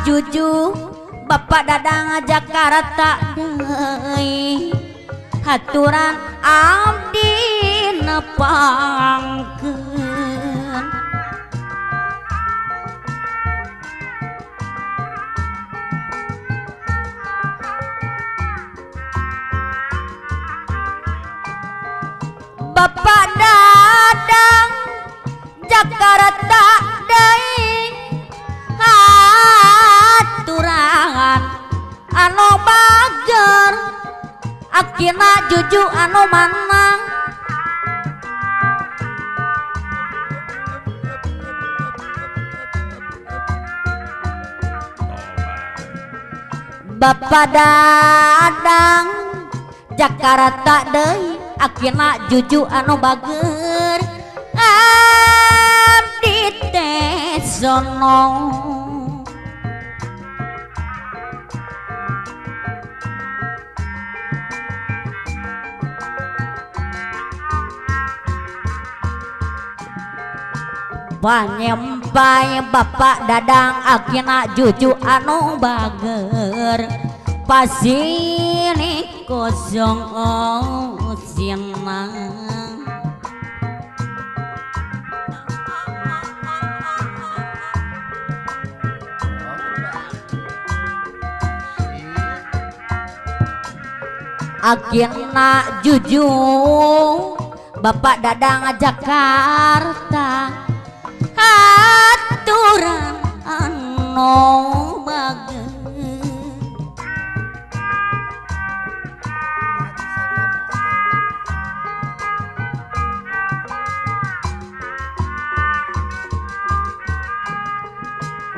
Juju Bapak Dadang Jakarta deui haturan abdi nepangkeun. Bapak Dadang Jakarta deui haturan anu bager akina Juju anu manang. Bapak Dadang Jakarta deui akina Juju anu bager abdi teh sono. Panyempai Bapak Dadang akina Juju anu bager pasini kosong sinang. Akina Juju Bapak Dadang Jakarta haturan anu bager.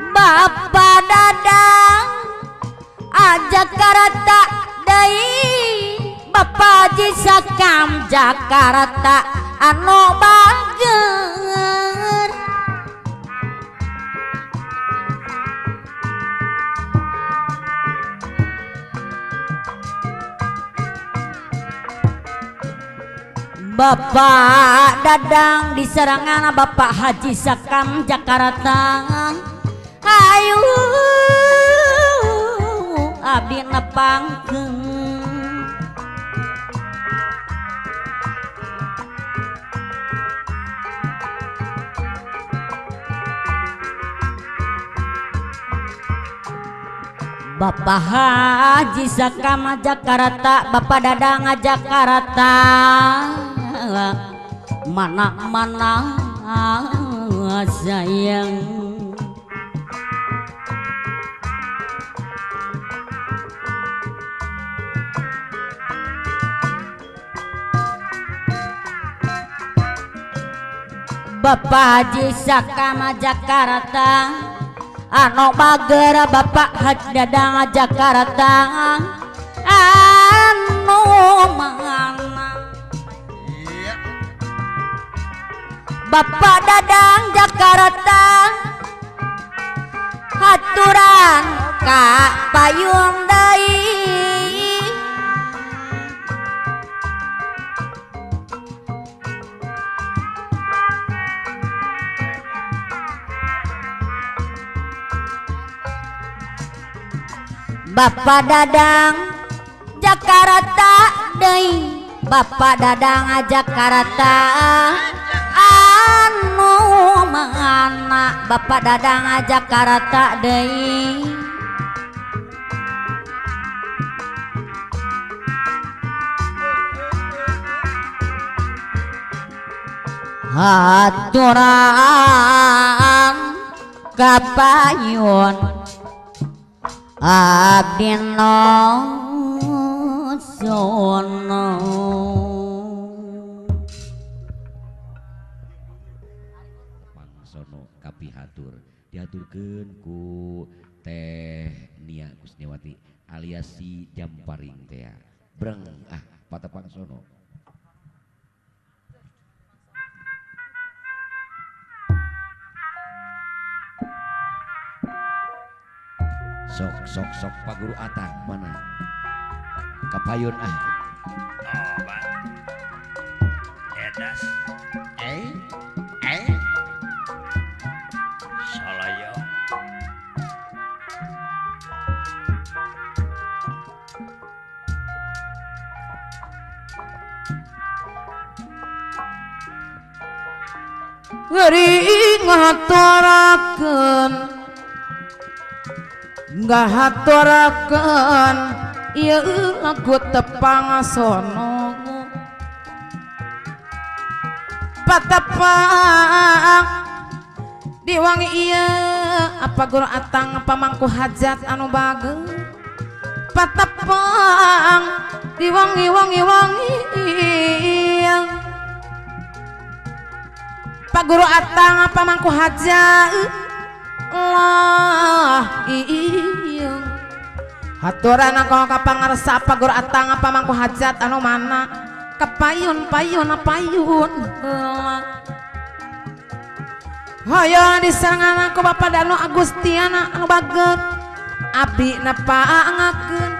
Bapak Dadang Jakarta deui Bapak Haji Sakam Jakarta anu bager. Bapak Dadang diserangan Bapak Haji Sakam Jakarta ayu abdi nepangkeun. Bapak Haji Sakam Jakarta Bapak Dadang Jakarta mana-mana sayang. Bapak Haji Sakam Jakarta anu bager Bapak Haji Dadang Jakarta anu mana Bapak Dadang Jakarta haturan ka payung deui. Bapak Dadang Jakarta deui Bapak Dadang Jakarta anu mana Bapak Dadang Jakarta deui. Haturan kapayun abdi sono. Pangsono kapihatur diaturkeun ku Teh Nia Kusniawati alias si Jamparing teh. Breng ah patepangsono. Sok sok sok Pak Guru Atang mana? Kapayun ah. Tobat. Edas. Salayo. Ngeri ngaturakeun ngahaturakeun ieu lagu tepang sono patepang diwangi ieu apa guru atang pamangku hajat anu bager patepang diwangi wangi wangi Pak Guru atang pamangku hajat lah iya haturan aku kapangarsa Pak Guru atang pamangku hajat anu mana kepayun payun payun hoyong diserangan aku Bapak Danu Agustiana anu bager abdi nepangakeun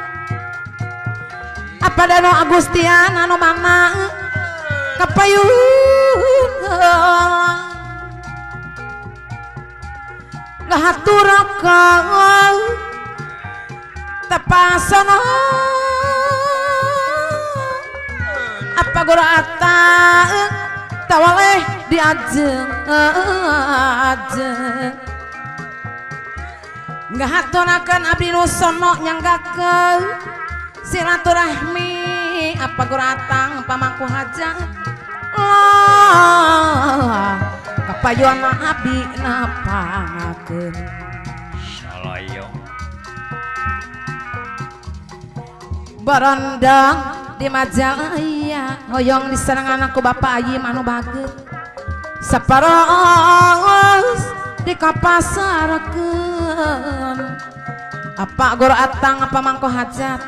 apa Danu Agustiana anu mana kepayun ngahaturakeun tepasana apa guru atang tawaleh diajeng ajeng ngahaturakeun abdi nu sono nyanggakeun silaturahmi apa guru atang pamangku hajat lah kapayuan abdi napangakeun salayong barondong di Majalaya hoyong diserangan aku Bapak Ayim anu bager saparos dikapasarkeun apa guru atang apa mangko hajat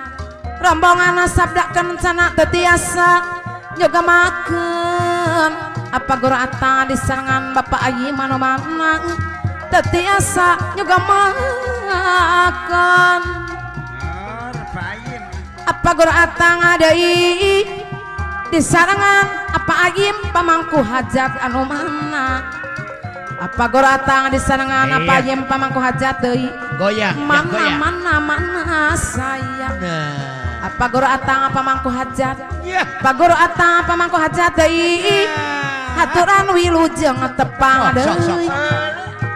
rombongan sabda kencana teu tiasa nyoga makeun apa guru atang diserangan Bapak Ayim anu mana teu tiasa nyoga makeun apa guru atang deui disarangan apa Ayim pamangku hajat anu mana apa guru atang disarangan apa Ayim pamangku hajat deui goyang mana goyang. Mana mana sayang nah. Apa guru atang pamangku hajat apa guru atang pamangku hajat deui haturan wilujeng tepang deui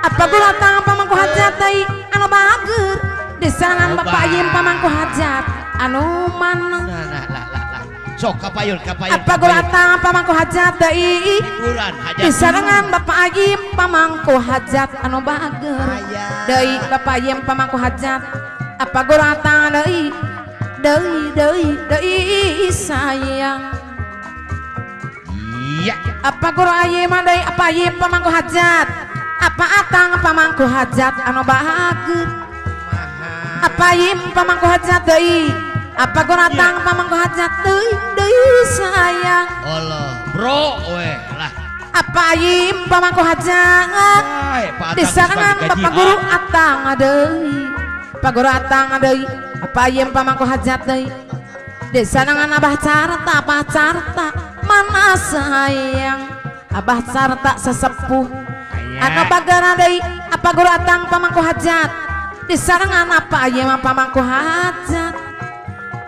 apa guru atang pamangku hajat deui anu bager disarangan Bapak Ayim pamangku hajat anu mana nah, nah, lah, lah, lah. Sok kapayun kapayun apa guru atang pamangku hajat deui disarengan Bapak Ayim pamangku hajat anu bager deui Bapak Ayim pamangku hajat apa guru atang deui deui deui deui sayang iya apa guru Ayim deui apa Ayim pamangku hajat apa atang pamangku hajat anu bager apa Ayim pamangku hajat deui apa guru atang pamangku hajat deui deui sayang Allah bro weh lah apa Ayim pamangku hajat disarangan Bapak Guru atang deui Pak Guru atang deui apa Ayim pamangku hajat deui disarangan Abah Carta Abah Carta mana sayang Abah Carta sesepuh anu bagara deui apa guru atang pamangku hajat disarangan apa Ayim pamangku hajat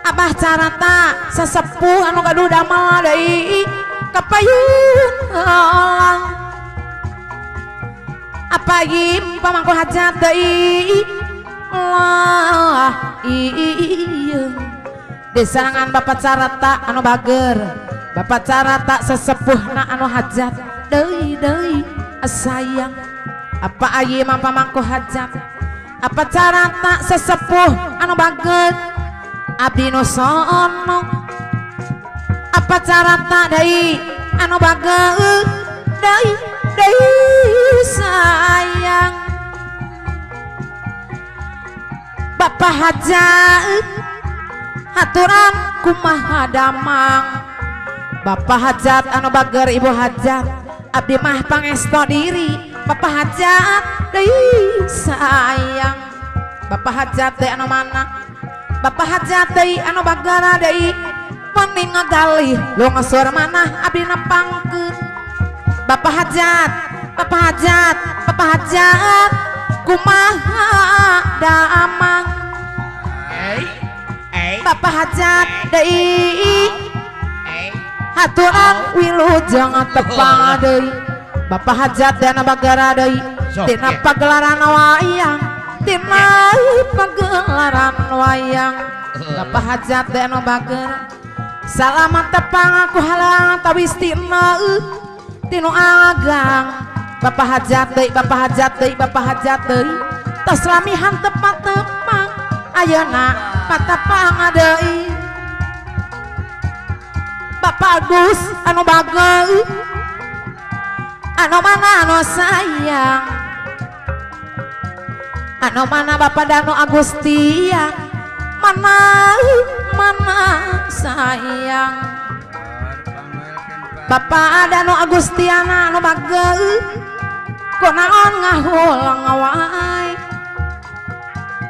Abah Carata sesepuh anu gaduh damel deui kapayun apa Ayim pamangku hajat deui lah iya disarangan Bapak Carata anu bager Bapak Carata sesepuhna anu hajat deui deui sayang apa Ayim pamangku hajat apa Carata sesepuh anu bager abdi nu sono apa Carata deui anu bager deui deui sayang Bapak hajat haturan kumaha damang Bapak hajat anu bager ibu hajat abdi mah pangesto diri Bapak hajat deui sayang Bapak hajat deui anu mana Bapak hajat deui anu bagara deui mending ngagalih lungsur manah abdi nepangkeun Bapak hajat Bapak hajat Bapak hajat kumaha damang Bapak hajat deui haturan wilujeng tepang deui Bapak Hajat dana bagara deui tina pagelaran wayang tina pagelaran wayang Bapak Hajat dana bagara salamat tepang aku halang tawis tina tinu agang Bapak Hajat deui Bapak Hajat deui Bapak Hajat deui tos lamihan tepat tepang ayeuna patepang deui Bapak Agus anu bageu anu mana anu sayang anu mana Bapak Danu Agustian mana mana sayang Bapak Danu Agustiana anu bageu kunaon ngahulang wae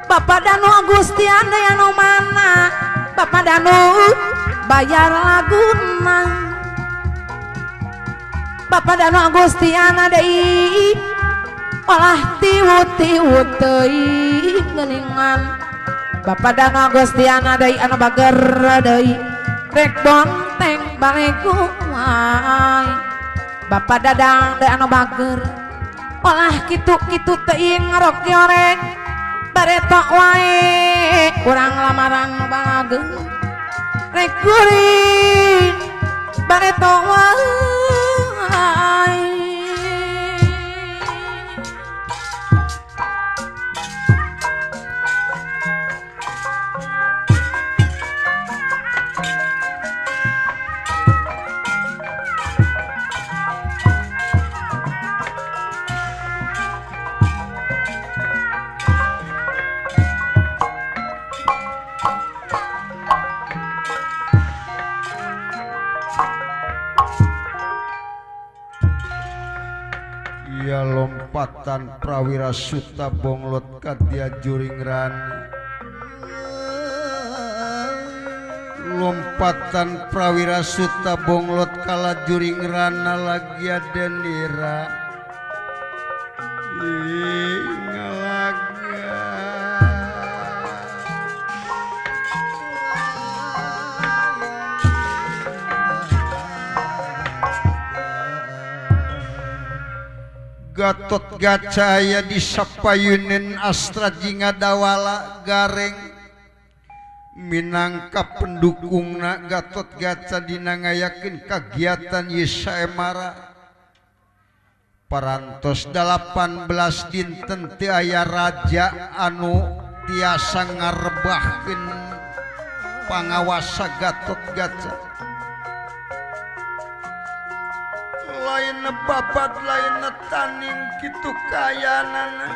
Bapak Danu Agustiana anu mana Bapak Danu bayar laguna Bapak Danu Agustiana deui olah tiwu-tiwu teuing geuningan Bapak Danu Agustiana deui anu bager deui rek bonteng baleku wae Bapak Dadang deui anu bager olah kitu-kitu teuing ngarok yorek bareto wae urang lamaran nu balageur rek kuring bareto wae. Ya lompatan prawira suta bonglot kadia juringran lompatan prawira suta bonglot kala juringrana lagi denira ngalaga Gatot Gaca aya di sapayunin Astra Jinga Dawala gareng minangka pendukungna Gatot Gaca dina ngayakeun kagiatan Yesaemara parantos 18 dinten teu aya raja anu tiasa ngarebahkeun pangawasa Gatot Gaca lain babat lain taning kitu kayanana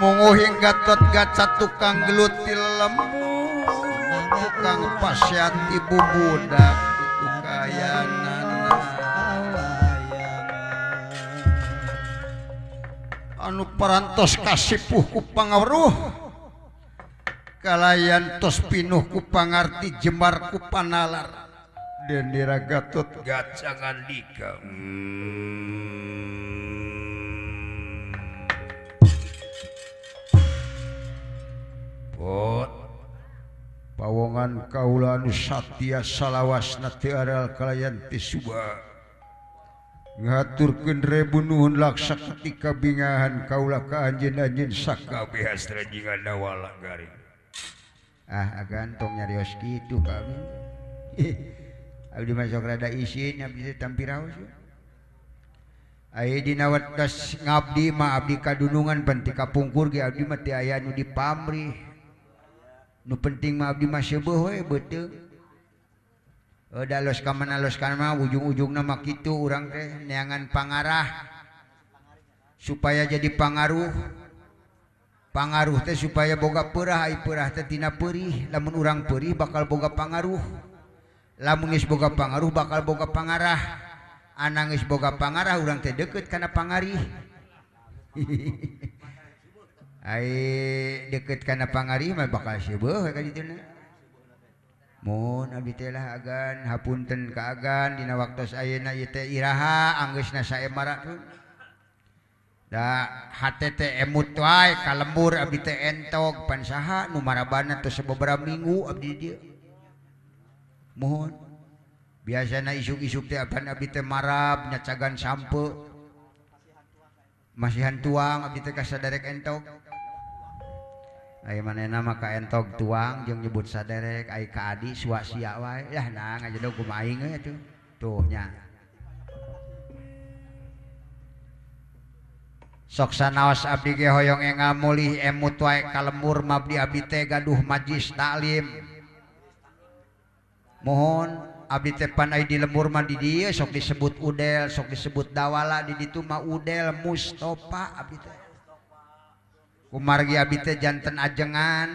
munguhing Gatot Gaca tukang geluti lembu tukang pasiat ibu budak kitu kayanana anu parantos kasipuh ku pangaruh kalayan tos pinuh ku pangarti jembar ku panalar Dendera Gatot Gaca ngandika Pot pawongan kaula anu satya salawasna teu aral kalayan ti suba ngaturkeun rebu nuhun laksa ketika bingahan kaula ka anjeun-anjeun sakabeh Astra Jinga Dawala garing. Ah agan tong nyarios kitu kami. Abdi masuk rada isin abdi teh tampiraos. Aya dina wates ngabdi mah abdi kadunungan pan ti kapungkur ge abdi mah teu aya nu dipamrih. Nu penting mah abdi mah seubeuh we beuteung. Da los ka mana los ka mana ujung-ujungna mah kitu urang teh neangan pangarah supaya jadi pangaruh. Pangaruh teh supaya boga peurah, ai peurah teh tina peurih. Lamun urang peurih bakal boga pangaruh. Lamun geus boga pangaruh bakal boga pangarah. Anang geus boga pangarah urang teh deukeut kana pangarih. Ai deukeut kana pangarih mah bakal seubeuh we ka dituna. Mun abdi teh lah agan hapunten ka agan dina waktos ayeuna ieu teh iraha anggeusna saemara tuh. Da hate teh emut wae ka lembur abdi teh entog pan saha nu marabana teh sababaraha minggu abdi di dieu. Mohon Biasana isuk-isuk teh apan abdi teh marab nyacagan sampe. Masihan tuang abdi teh ka saderek entog. Ai manehna mah ka entog tuang jeung nyebut saderek ai ka adi suasia wae. Yah nah ngajedog kumaha aing we atuh. Tuh nya. Sok sanaos abdi ge hoyong engal mulih emut wae ka lembur mabdi abdi teh gaduh majlis taklim. Mohon abdi teh pan ai di lembur mah di dieu sok disebut udel, sok disebut dawala, di ditu mah udel Mustopa abdi teh. Kumargi abdi teh janten ajengan.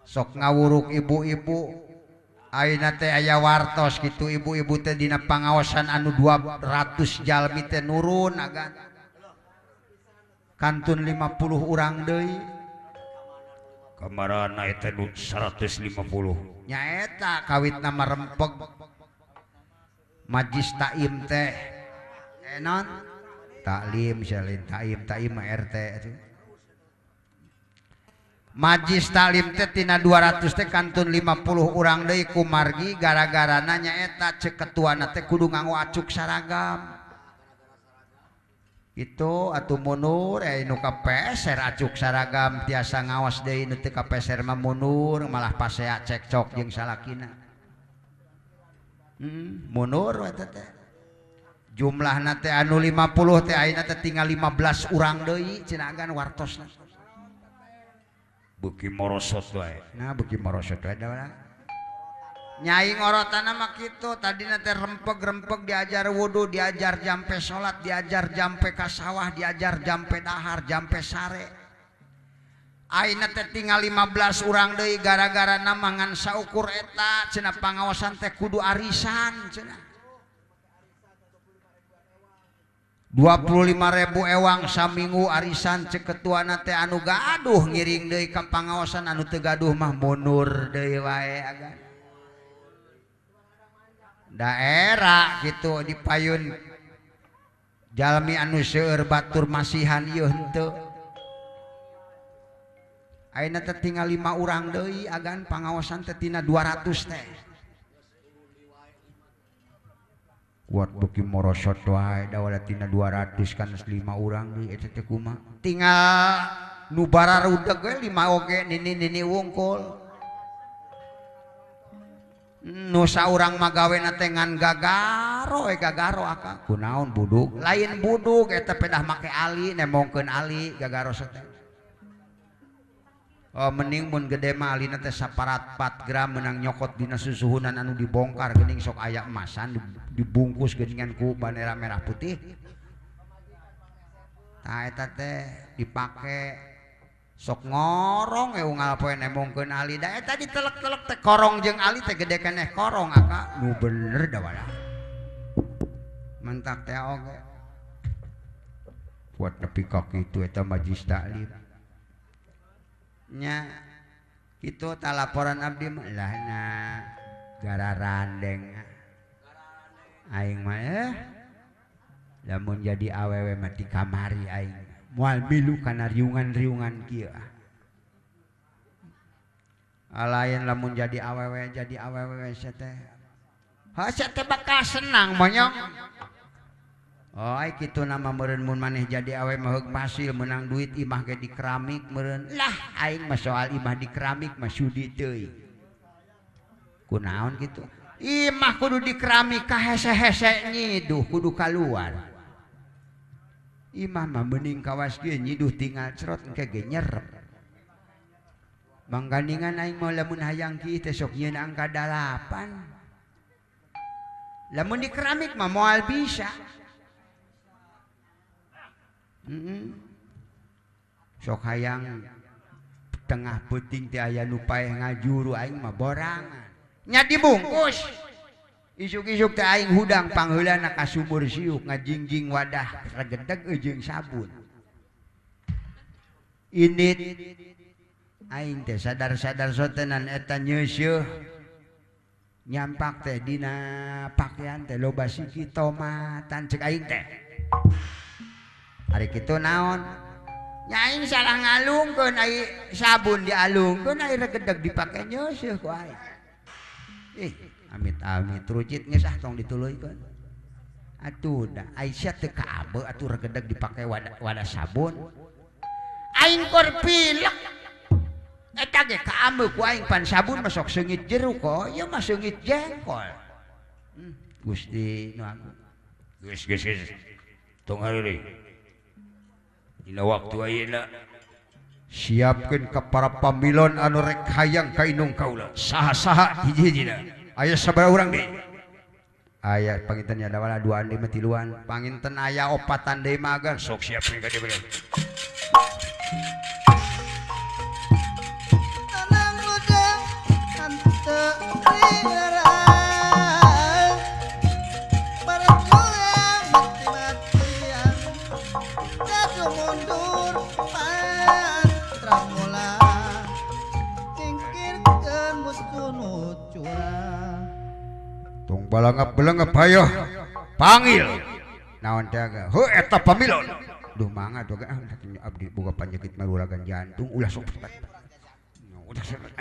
Sok ngawuruk ibu-ibu. Ayeuna teh aya wartos kitu ibu-ibu teh dina pangaosan anu 200 jalmi teh nurun agan. Kantun 50 urang deui. Kamarana eta 150. Nyaeta kawitna marempeg majlis taim teh. Non taklim salin taim taim mah RT atuh. Majlis taklim teh tina 200 teh kantun 50 urang deui kumargi gara-garana nyaeta ceuk ketuana teh kudu nganggo acuk saragam. Itu atuh mundur nu kapeser acuk saragam tiasa ngawas deui nu teu kapeser mah mundur malah pasea cekcok jeung salakina. Mundur eta teh. Jumlahna teh anu 50 teh ayeuna teh tinggal 15 urang deui cenah agan wartosna. Beuki morosot wae. Nah beuki morosot wae da. Nyai ngorotana mah kitu tadina teh rempeg-rempeg diajar wudu, diajar jampe salat, diajar jampe ka sawah, diajar jampe dahar, jampe sare. Ayeuna teh tinggal 15 urang deui gara-gara ngan saukur eta cenah pangaosan teh kudu arisan cenah. 25.000 ewang saminggu arisan cek ketuana teh anu gaduh ngiring deui ka pangaosan anu teu gaduh mah mundur deui wae agan. Daerah gitu di payun jalmi anu seueur batur masihan ieu henteu. Ayeuna teh tinggal 5 urang deui agan pangaosan teh tina 200 teh. Kuat beuki morosot wae da tina 200 kan 5 urang deui eta teh kumaha. Tinggal nu bararudeg we 5 oge nini-nini wungkul. Nu saurang mah gawena teh ngan gagaro we gagaro akang. Kunaon budug? Lain budug eta pedah make ali nemongkeun ali gagaro teh. Oh mending mun gede mah alina teh 1,4 gram menang nyokot dina susuhunan anu dibongkar geuning sok aya emasan dibungkus geuningan ku bandera merah putih. Tah eta teh dipake sok ngorong unggal poe nemongkeun ali da eta ditelek-telek teh korong jeung ali teh gede keneh korong aka nu bener da wala mentak teh oge kuat nepi ka kitu eta majlis taklim nya kitu ta laporan abdi mah lah na gararandeng aing mah lamun jadi awewe mah di kamari aing moal milu kana riungan-riungan kieu. Alain lamun jadi awewe teh. Ha teh bakal senang monyong. Oh ai kitu nama meureun mun maneh jadi awewe mah heug pasil meunang duit imah ge di keramik meureun. Lah aing mah soal imah di keramik mah sudi teuing. Kunaon kitu? Imah kudu di keramik kahese-hese nyiduh kudu kaluar. Imah mah mending kawas kieu nyiduh tinggal cerot engke ge nyerep. Mangganingan aing mah lamun hayang kieu teh sok nyieun angka 8. Lamun di keramik mah moal bisa. Sok hayang tengah peuting teh aya nu paeh ngajuru aing mah borangan. Nya dibungkus. Isuk-isuk teh aing hudang pangheulana ka sumur siuk ngajingjing wadah regedeg jeung sabun. Indit aing teh sadar-sadar sotenan eta nyeuseuh nyampak teh dina pakaian teh loba siki tomatan cek aing teh. Ari kitu naon? Nya aing salah ngalungkeun ai sabun dialungkeun ai regedeg dipake nyeuseuh ku aing. Ih, Amit-amit rucit geus ah tong dituluykeun. Atuh da Aisyah teu kaabe atuh regedeg dipake wadah sabun. Aing kor pilek. Eta ge kaambe ku aing pan sabun mah sok seungit jeruk kok, ieu mah seungit jengkol. Gusti nu agung. Geus geus geus. Tong hareureuy. Dina waktu ayeuna siapkeun ka para pamilon anu rek hayang ka indung kaula. Saha-saha hiji-hijina. Aya sabaraha urang deui? Aya panginten nya dawala duaan deui mah tiluan. Panginten aya opatan deui mah agan. Sok siapkeun ka dieu. Tanang ludeng henteu rieureun. Berjuang mati-matian. Jatuh mundur pantra mula. Singkirkeun musuh nu curang. Tong balangap-belengep hayoh panggil. Naon teh aga? Heuh eta pamilon. Duh mangga tuh ah abdi boga panyakit maruragan jantung ulah sok cepat. Udah cepat.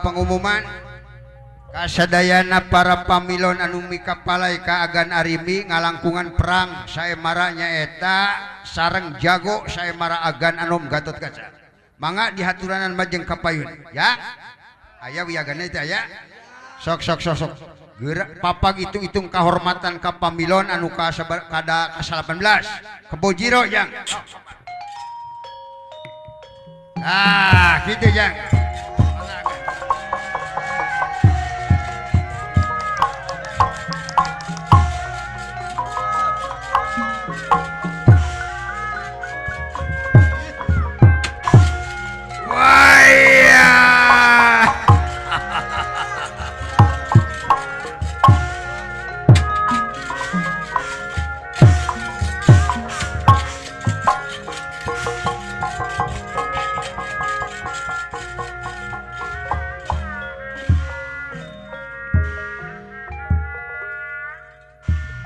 Pengumuman kasadayana para pamilon anu mikapalai ka agan arimi ngalangkungan perang saemara nyaeta sareng jago saemara agan anom Gatot Kaca. Mangga dihaturanan majeng kapayun ya. Aya wiagana teh aya. Sok sok sok sok. Gerak papag hitung-hitung kahormatan ka pamilon anu ka kada ka 18 Kebo Jiro jang. Ah, kitu jang.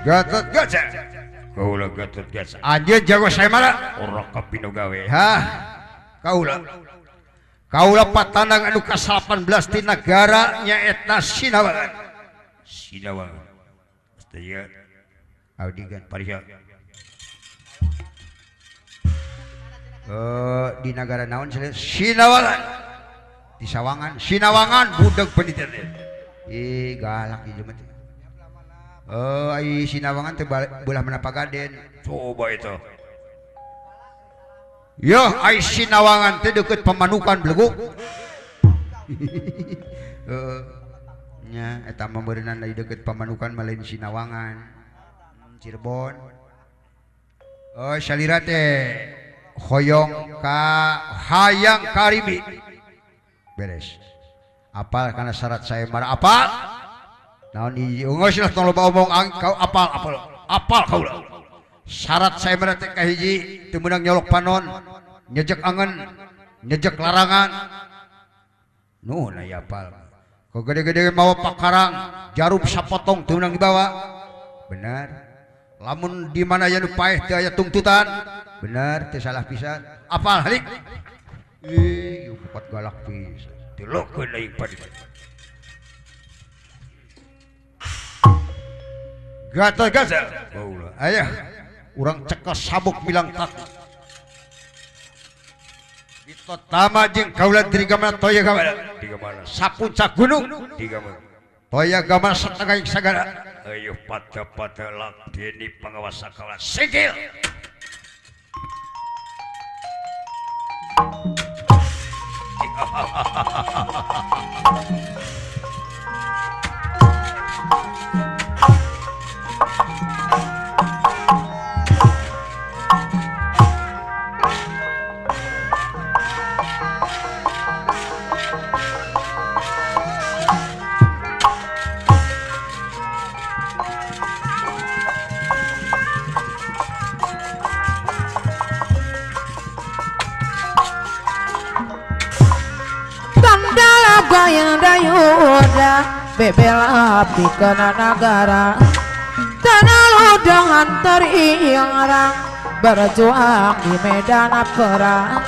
Gatot Kaca. Kaula Gatot Kaca. Anjeun jago saemara ora kapino gawe. Hah. Kaula. Kaula patandang anu ka-18 ti nagara nyaeta Sinawangan. Sinawangan. Astaya. Abdi gan parihya. Di nagara naon Sinawangan. Di Sawangan, Sinawangan budeg peniter. Ih galak ieu mah. Ai Sinawangan teh belah mana Pagaden. Coba itu. Yo, ai Sinawangan teh deukeut Pamanukan Beleguk. Nya eta mah beureunan deui deukeut Pamanukan mah lain Sinawangan. Cirebon. Oh, salira teh hoyong ka hayang karibi. Beres. Apal kana syarat saemara apal? Naon hiji geus lah tong loba omong kau apal apal apal kaula. Syarat saemara teh kahiji teu meunang nyolok panon, nyejek angen, nyejek larangan. Nuhun aya apal. Kau gede-gede mawa pakarang, jarum sapotong teu meunang dibawa. Benar. Lamun di mana aya nu paeh teu aya tungtutan. Benar teu salah pisan. Apal halik. Ih, kuat galak pisan. Dilokeun aing padi. Gatot Kaca. Ayah, urang cekel sabuk bilang tak. Tama jeung kaula Trigamana Toya Gamana. Tigamana. Sapuncak gunung. Tigamana. Toya Gamana satengah sagara. Ayo pada-pada ladeni pangawasa kaula singkil. Bebel abdi kena nagara tanah ludangan teriang berjuang di medan perang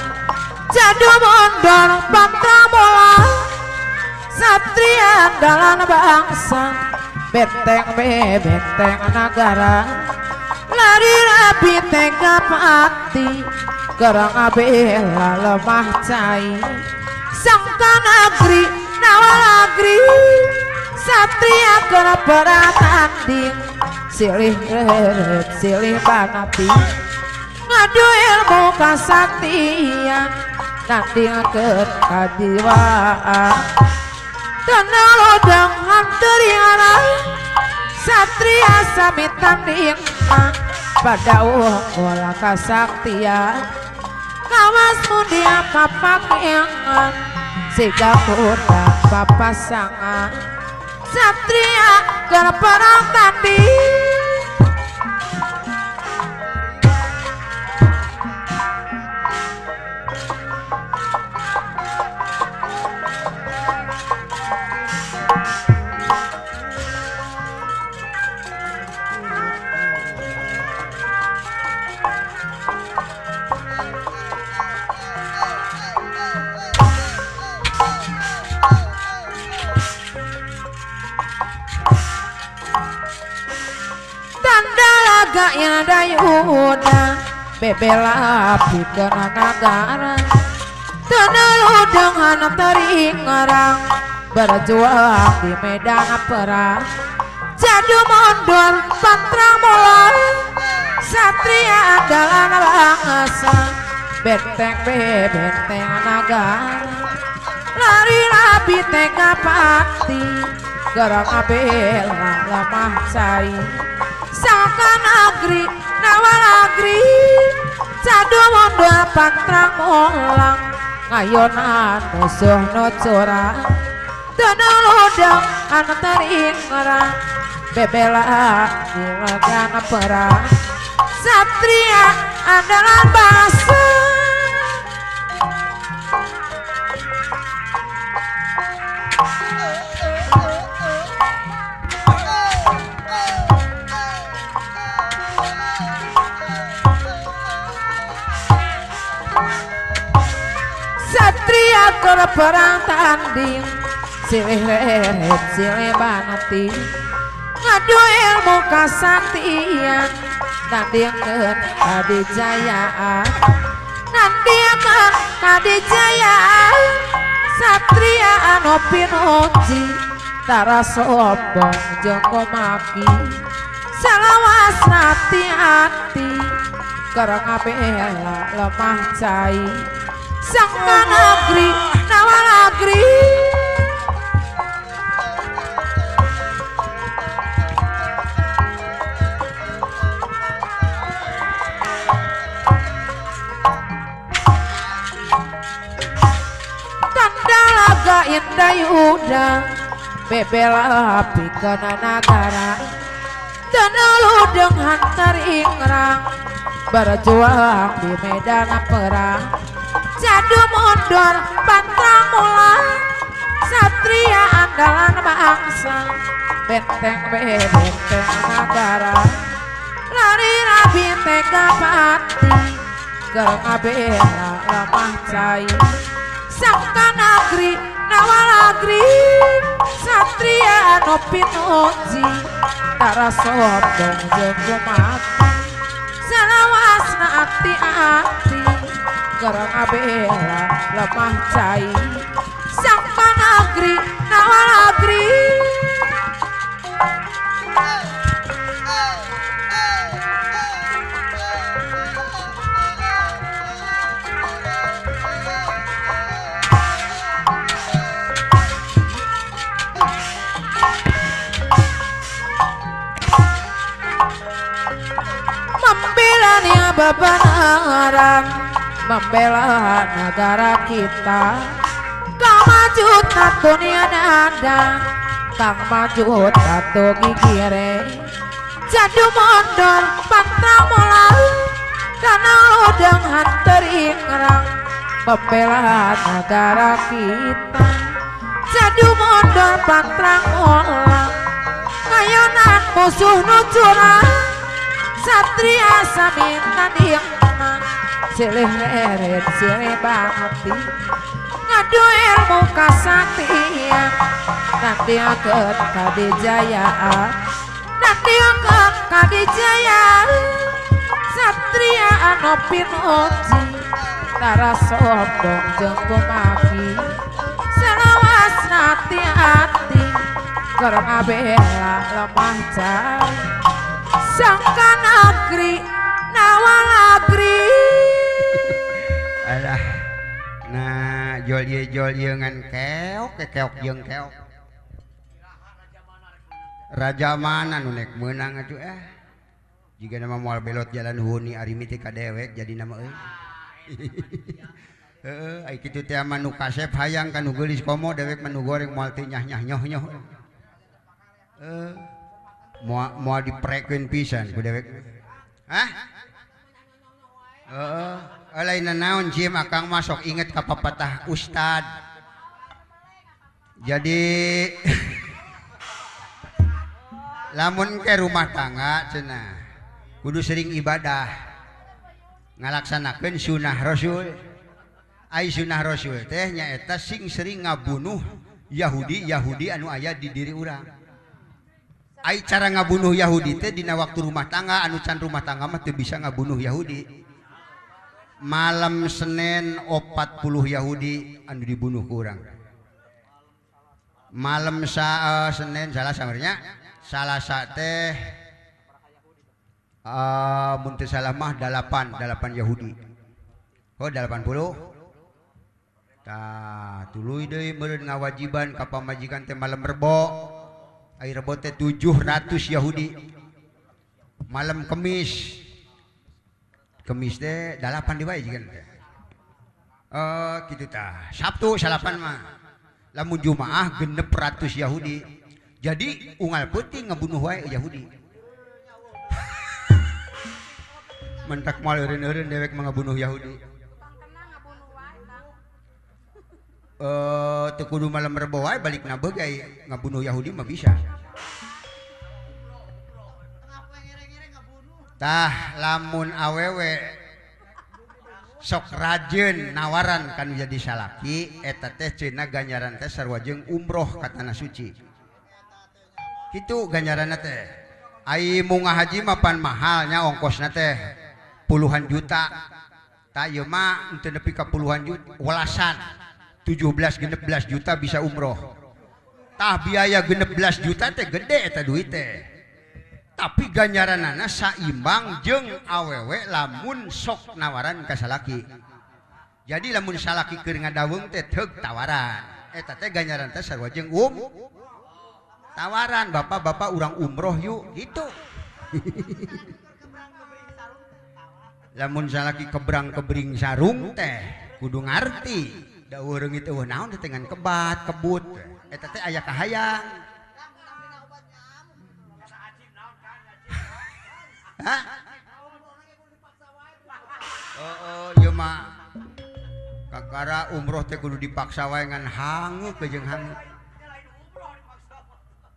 jadu mondor pantramola Satria andalan bangsa benteng be benteng nagara lari rapi tega pati gerang abela lemah cai sangka negeri nawalagri satria kena tanding silih reret silih banati ngadu ilmu kasaktian nandingkeun kajiwaan tanah lodang hanteriana satria sami tanding pada unggul kasaktian kawas mundia papakiangan siga kurang papasangan satria keur perang tanding. Dayuda bebela pikeun nagara teneludeng teringarang berjuang di medan perang jadu mundur pantrang mulai satria andalan bangsa benteng be benteng nagara lari rapi tega pati gerang abela lemah cai sangka negeri nawalagri jadu mundur pantrang mulang ngayonan musuh nu curang teneludeng anu teringerang bebela di medan perang satria andalan bangsa. Satria keur perang tanding silih reret silih banati ngadu ilmu kasaktian nandingkeun kadijayaan nandingkeun kadijayaan satria anu pinuji tara sombong jeung komaki salawas hati-hati keur ngabela lemah cai sangka negeri nawalagri. Tanda laga indah yuda bebela pikeun nagara teneludeng hantar ingrang berjuang di medan perang jadu mundur pantrang mulang satria andalan bangsa benteng be benteng nagara lari rapi tega pati keur ngabela lemah cai sangka negeri nawalagri satria anu pinuji tara sombong jeung gumati salawasna ati-ati keur ngabela lemah cai sangka negeri nawalagri. Membelanya bebenaran membela negara kita kang maju tatunia dada kang maju tatu gigire jadu mundur pantrang mulang karena ludeng hanter ingrang membela negara kita jadu mundur pantrang mulang ngayonan musuh nu curang satria sami tanding silih reret silih bakti. Ngadu ilmu kasaktian nanti akan kadijayaan nanti akan kadijayaan satria anu pinuji tara sombong jeung gumaki selawas hati-hati keur ngabela lemah cai sangka negeri nawalagri. Alah nah jol ieu ngan keok keok jeung keok raja mana nu nek meunang atuh jiga nama moal belot jalan huni ari miti ka dewek jadi nama euy. Heeh ai kitu teh mah nu kasep hayang ka nu geulis komo dewek mah nu goreng moal teu nyah-nyah nyoh-nyoh. Heeh moal diprekeun pisan ku dewek. Hah? Heeh lain naon cim akang mah sok inget ka papatah ustad. Jadi lamun ke rumah tangga cenah kudu sering ibadah ngalaksanakeun sunah rasul. Ai sunah rasul teh nyaeta sing sering ngabunuh Yahudi Yahudi anu aya di diri urang. Ai cara ngabunuh Yahudi teh dina waktu rumah tangga anu can rumah tangga mah teu bisa ngabunuh Yahudi. Malam Senin 40 Yahudi anu dibunuh ku urang. Malam Senin salah samarnya Salasa teh mun teu salah mah 8 Yahudi. Oh 80. Tah tuluy deui meureun ngawajiban ka pamajikan teh malam Rebo. Ai Rebo teh 700 Yahudi. Malam Kemis. Kemis teh 8 deui wae jigan teh. Kitu tah. Sabtu salapan mah. Lamun Jumaah 600 Yahudi. Jadi unggal peuting ngebunuh wae Yahudi. Mentak moal eureun-eureun dewek mah ngabunuh Yahudi. Teu kudu malam Rebo wae balik na beugay ngabunuh Yahudi mah bisa. Tah lamun awewe sok rajin nawaran kan jadi salaki eta teh cenah ganjaran teh sarua jeung umroh ka tanah suci. Kitu ganjaranna teh. Ai munga haji mah pan mahalnya ongkosna teh puluhan juta. Tah ieu mah teu nepi ka puluhan juta, welasan 17 16 juta bisa umroh. Tah biaya 16 juta teh gede eta duit teh. Tapi ganjaranana saimbang jeung awewe lamun sok nawaran ka salaki. Jadi lamun salaki keur ngadaweung teh teug tawaran. Eta teh ganjaran teh sarua jeung tawaran bapak-bapak urang umroh yuk gitu. Lamun salaki kebrang kebring sarung teh kudu ngarti da reungit eueuh naon teh dengan kebat kebut eta teh aya kahayang. Hah? Oh, ieu mah kakara umroh teh kudu dipaksa wae ngan hangeuk jeung hangeuk.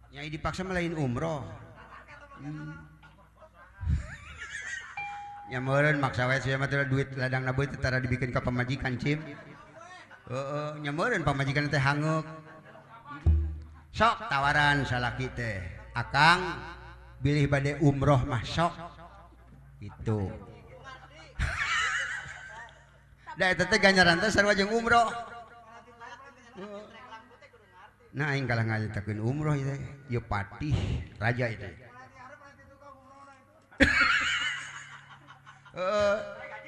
Nyai dipaksa mah lain umroh. Nya meureun maksa wae sia mah teh duit ladang nabeut teh tara dibikeun ka pamajikan cim. Heeh, nya meureun pamajikan teh hangeuk. Sok tawaran salaki teh. Akang bilih bade umroh mah sok. Gitu. Da eta teh ganjaran teh sarua jeung umroh. Nah aing kalah ngajatakeun umroh ieu teh, ieu patih raja ieu teh. Heeh,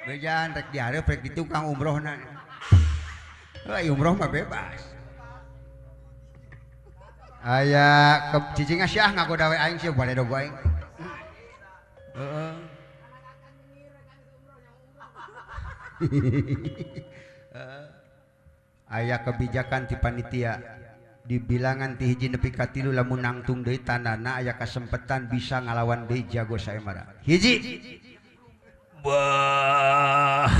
bejaan rek dihareup rek ditukang umrohna. Heuh, umroh mah bebas. Aya ke cicing sia ngagoda we aing sia bade dogo aing. Heeh. Aya kebijakan ti panitia di bilangan ti hiji nepi ka tilu lamun nangtung deui tandana aya kasempetan bisa ngalawan deui jago saemara. Hiji bah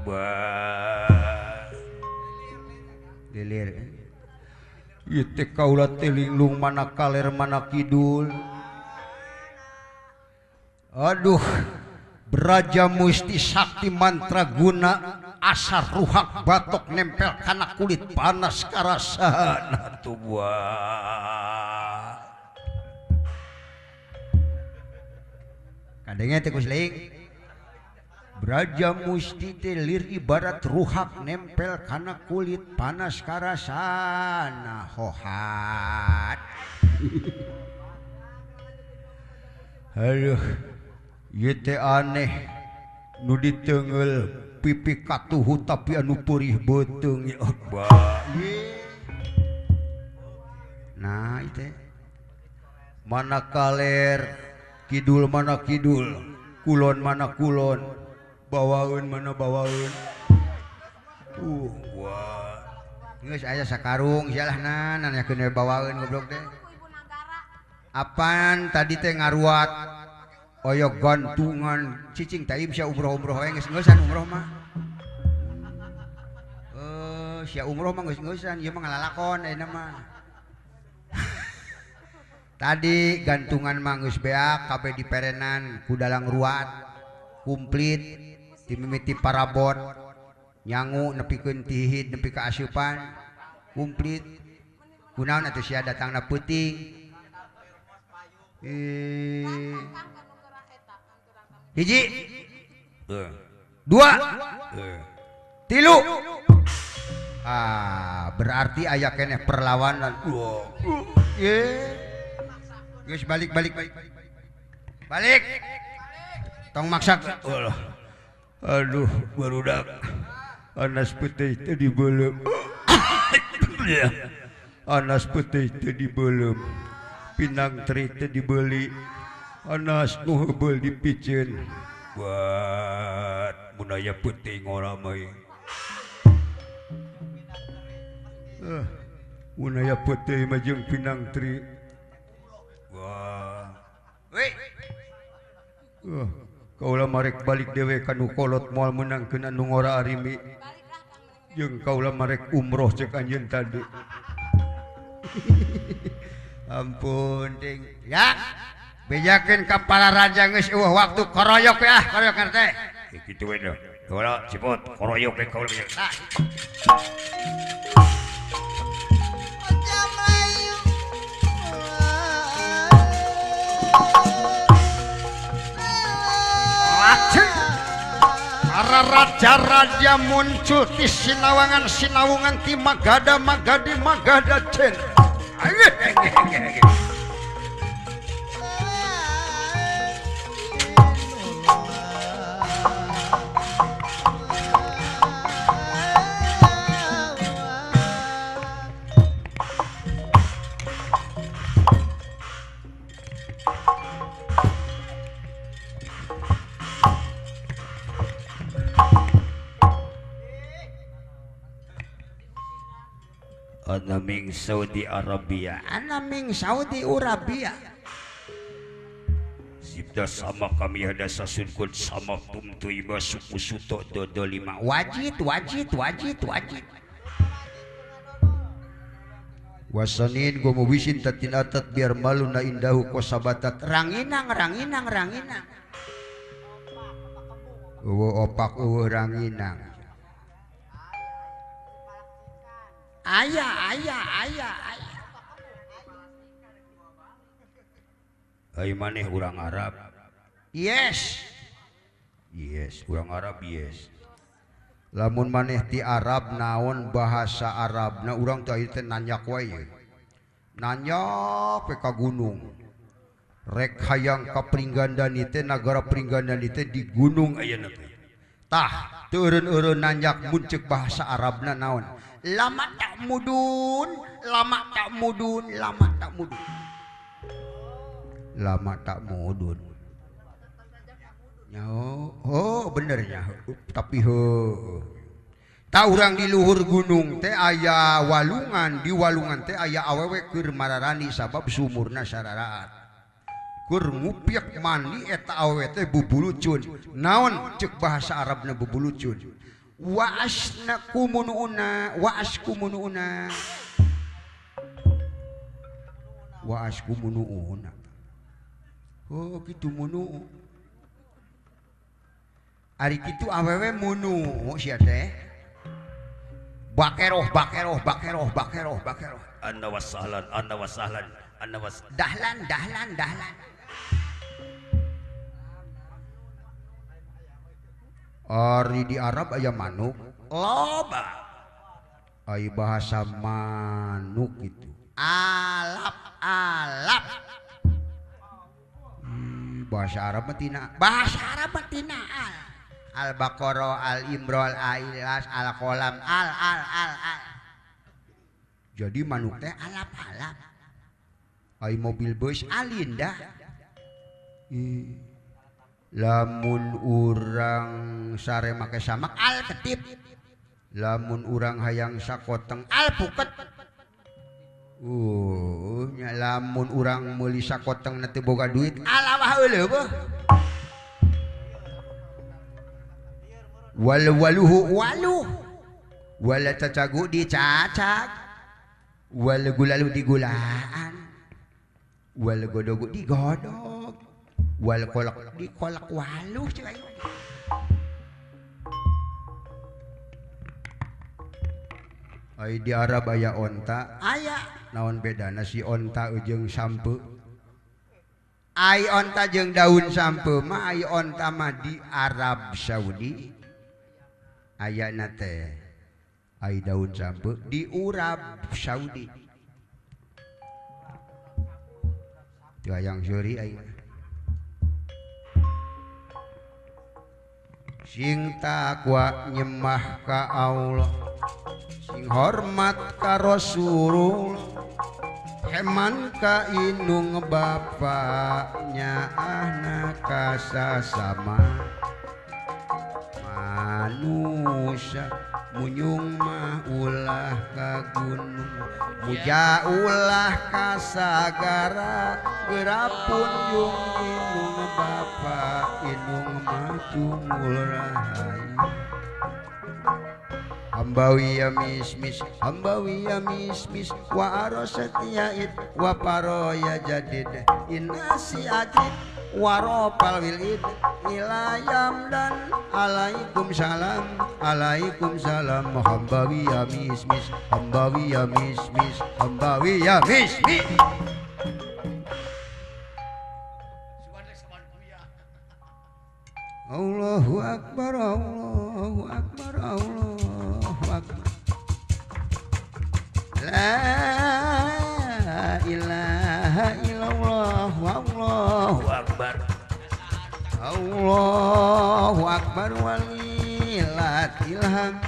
bah lilir ieu teh kaula teh linglung mana kaler mana kidul. Aduh, Braja Musti Sakti Mantraguna asar ruhak batok nempel kana kulit panas karasana tubuh. Kadangnya teh kusling Braja Musti teh lir ibarat ruhak nempel kana kulit panas karasana hohat. Aduh, ieu teh aneh nu diteunggeul pipi katuhu tapi anu peurih beuteung ya Allah. Nah, ieu teh mana kaler, kidul mana kidul, kulon mana kulon, bawaeun mana bawaeun. Wah. Geus aya sakarung sialah nanyakeun we bawaeun goblok teh. Apaan tadi teh ngaruat aya gantungan cicing taim sia umroh-umroh we geus-geusan umroh mah. Sia umroh mah geus-geusan ieu mah ngalalakon ayeuna mah. Tadi gantungan mah geus beak kabeh diperenan ku dalang ruat komplit timimiti parabot nyangu nepikeun tihid nepi ka asupan komplit. Kunaon atuh sia datangna peuting. Hiji, dua, tilu. Ah, berarti aya keneh perlawanan. Geus balik balik balik. Tong maksa. Aduh, barudak. Anas putih teh dibeuleum. Anas putih teh dibeuleum. Pinang teri teh dibeli. Anas nu heubeul dipiceun. Buat mun aya peuting ngora mah. Mun aya peuting mah jeung pinang teri. Wah. Weh. Kaula marek balik dewe ka nu kolot moal meunangkeun anu ngora arimi. Jeung kaula marek umroh cek anjeun tadi. Ampun ding. Ya. Bejakeun ka para raja geus eueuh waktu koroyok we ah, koroyok teh. Kitu we dah. Kaula cipot koroyok we kaula. Tah. Para raja-raja muncul di sinawangan sinawungan ti Magada Magadi Magada Jen. Anaming Saudi Arabia, Anaming Saudi Arabia. Sibda sama kami ada sasunkun sama tumtu iba suku suto dodo lima. Wajit wajit wajit wajit. Wasanin gua mau wisin tatin atat biar malu na indahu kosabatat. Ranginang ranginang ranginang. Eueuh opak eueuh ranginang. Ayah, ayah, ayah, ayah. Ai maneh urang Arab. Yes. Yes, urang Arab yes. Lamun maneh ti Arab naon bahasa Arabna urang teh teh nanyak wae. Nanyak we ka gunung. Rek hayang ka Pringgandani teh nagara Pringgandani teh di gunung ayeuna teh. Tah, teu eureun-eureun nanyak mun ceuk bahasa Arabna naon? Lama tak mudun, lama tak mudun, lama tak mudun. Lama tak mudun. Nyaho, oh benernya, tapi heuh. Tak urang di luhur gunung teh aya walungan, di walungan teh aya awewe keur mararani sabab sumurna sararaat. Keur ngupiek mandi eta awewe teh bubulucun. Naon ceuk bahasa Arabna bubulucun? Waasna kumunuuna, waas kumunuuna, waas kumunuuna. Oh gitu munu. Ari kitu awewe munu sia teh. Bakeroh bakeroh bakeroh bakeroh bakeroh. Anna wasahlan anna wasahlan anna was dahlan dahlan dahlan. Ari di Arab aya manuk loba. Ai bahasa manuk itu alap alap. Bahasa Arab mah tina bahasa Arab mah tina al. Al-Baqarah, Al-Imran, Al-Ikhlas, Al-Qalam, al al al al. Jadi manuk teh alap alap. Ai mobil bus alinda. Lamun urang sare make samak al ketip. Lamun urang hayang sakoteng al puket. Nya lamun urang meuli sakoteng na teu boga duit alawah euleuh beuh. Wal waluhu waluh wala cacagu dicacag wal gulalu digulaan wal godogu digodog wal kolak dikolak waluh cek aing. Ai di Arab aya onta aya naon bedana si onta jeung sampe. Ai onta jeung daun sampe mah ai onta mah di Arab Saudi ayana teh ai daun sampe di Urab Saudi. Teu hayang seuri aing. Sing takwa nyembah ka Allah, sing hormat ka Rasulullah, heman ka indung bapaknya anak ka sasama manusia. Munyung mah ulah ka gunung, muja ulah ka sagara, gerapun yung indung bapa indung mah cungul rahayu. Hambawiya mismis, hambawiya mismis, wa arosatiyaid, wa paroya jadid, inasi ajid, waropal wilid, ilayam dan alaikum salam, alaikum salam. Hambawiya mismis, hambawiya mismis, hambawiya mismis. Allahu akbar, Allahu akbar, Allahu akbar. La ilaha illallah, Allahu akbar. Allahu akbar walillahil hamd.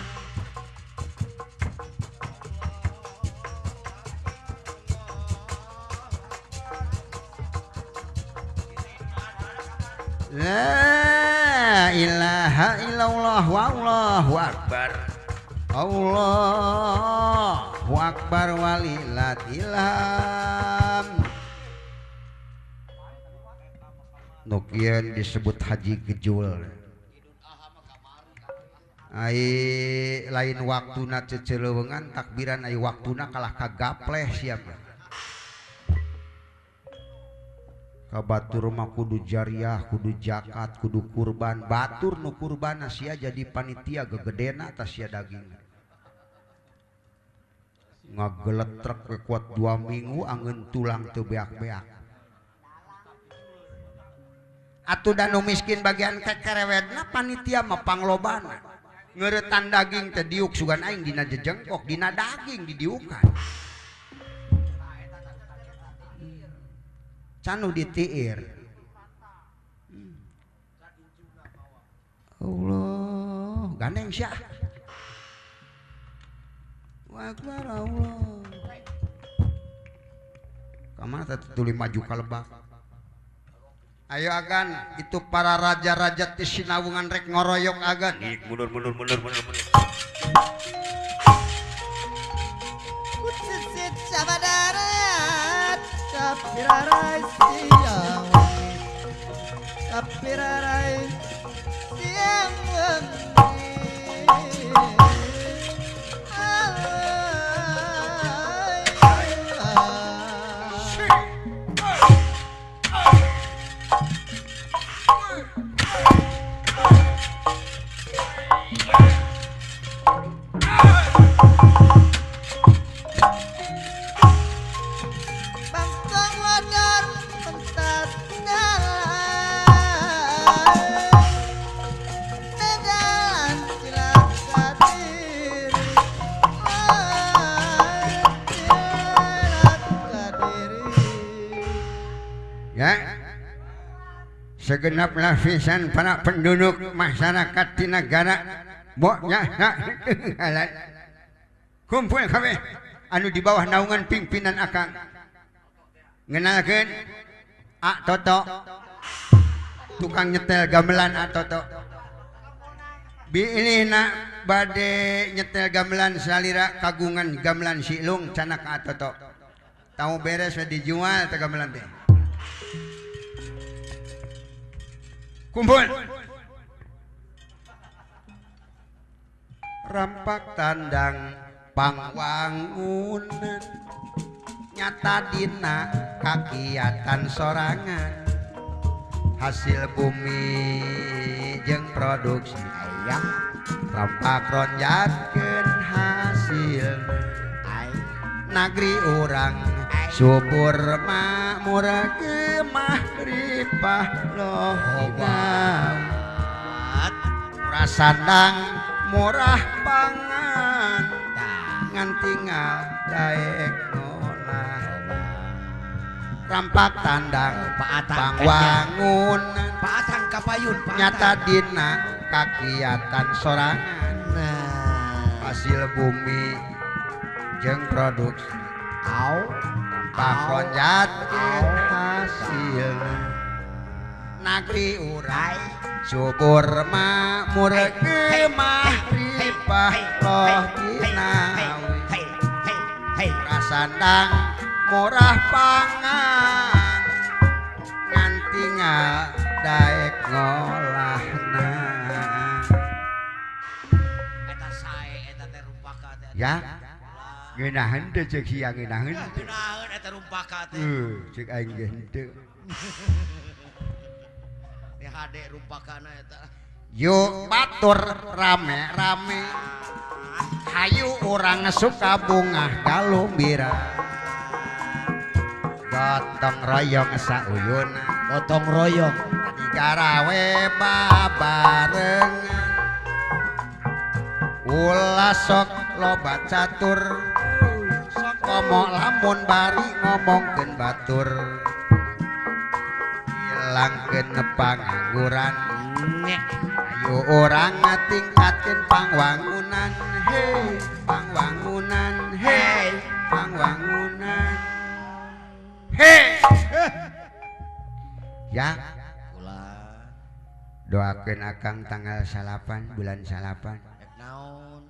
La ilaha illallah, wallahu akbar. Allahu akbar walillahil hamd. Nu kieu disebut haji gejul. Ai lain waktuna cecelewengan takbiran, ai waktuna kalah kagapleh siapa. Ka batur mah kudu jariah, kudu zakat, kudu kurban. Batur nu kurban sia jadi panitia gegedena tas sia daging. Ngageletrek we kuat 2 minggu angeun tulang teu beak-beak. Atuh da nu miskin bagian kekerewedna panitia mah panglobana. Ngeuretan daging teh diuk sugan aing dina jejengkok, dina daging didiukan. Canu ditiir. Allah, gandeng sia. Wa akbar Allah. Kamana teh tuluy maju ka lebak. Ayo agan itu para raja-raja ti Sinawungan rek ngoroyok agan. Mundur mundur mundur mundur mundur. Sapirarai siang wengi, sapirarai siang wengi. Ay, ay. Segenap lapisan para penduduk masyarakat di negara boknya kumpul kabeh anu di bawah naungan pimpinan akang. Ngenalkeun A Toto, tukang nyetel gamelan A Toto. Bilihna bade nyetel gamelan salira kagungan gamelan silung canak A Toto. Tau beres we dijual teh gamelan teh. Kumpul. Rampak tandang pangwangunan nyata dina kakiatan sorangan hasil bumi jeung produksi ayam rampak ronjatkeun hasil nagri urang subur makmur gemah ripah loba murah sandang murah pangan ngan tinggal daek ngolah rampak tandang pangwangunan Paatang kapayun nyata dina kakiatan sorangan hasil bumi jeung produksi au rampak ronjatkeun hasil nagri urang subur makmur gemah ripah loh jinawi murah sandang murah pangan ngan tinggal daek ngolahna. Eta sae eta teh rumpaka teh. Ya. Ngeunaheun teh ceuk sia ngeunaheun. Ngeunaheun eta rumpaka teh. Ceuk aing ge henteu. Teh hade rumpakana eta. Yuk batur rame-rame. Hayu urang suka bungah galumbira. Gotong royong sauyuna. Gotong royong. Tadi garawe babarengan. Ulah sok loba catur. Sok ngomong lamun bari ngomongkeun batur. Hilangkeun pangangguran. Ayo urang ngatingkatkeun pangwangunan. Hei pangwangunan, hei pangwangunan. Hei. Ya. Doakeun akang tanggal 9 bulan 9. Naon?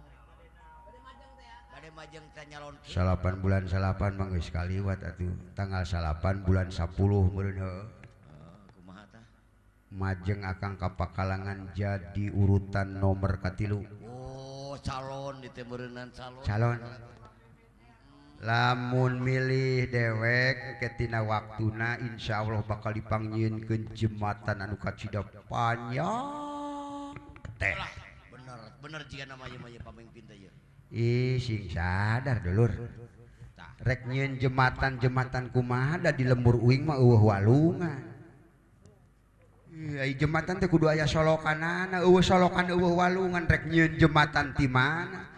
Bade majeng teh nyalon. 9 bulan 9 mah geus kaliwat atuh. Tanggal 9 bulan 10 meureun heuh. Kumaha tah? Majeng akang ka Pakalangan jadi urutan nomor 3. Oh, calon di teh meureunnan calon. Calon. Lamun milih dewek ketina waktuna insya Allah bakal dipangyieunkeun jembatan anu kacida panjang teh. Bener bener jika namanya mah pamimpin teh ieu. Ih sing sadar dulur. Rek nyieun jembatan-jembatan kumaha da di lembur uing mah eueuh walungan. Ih ai jembatan teh kudu aya solokanana, eueuh solokan eueuh walungan rek nyieun jembatan ti mana?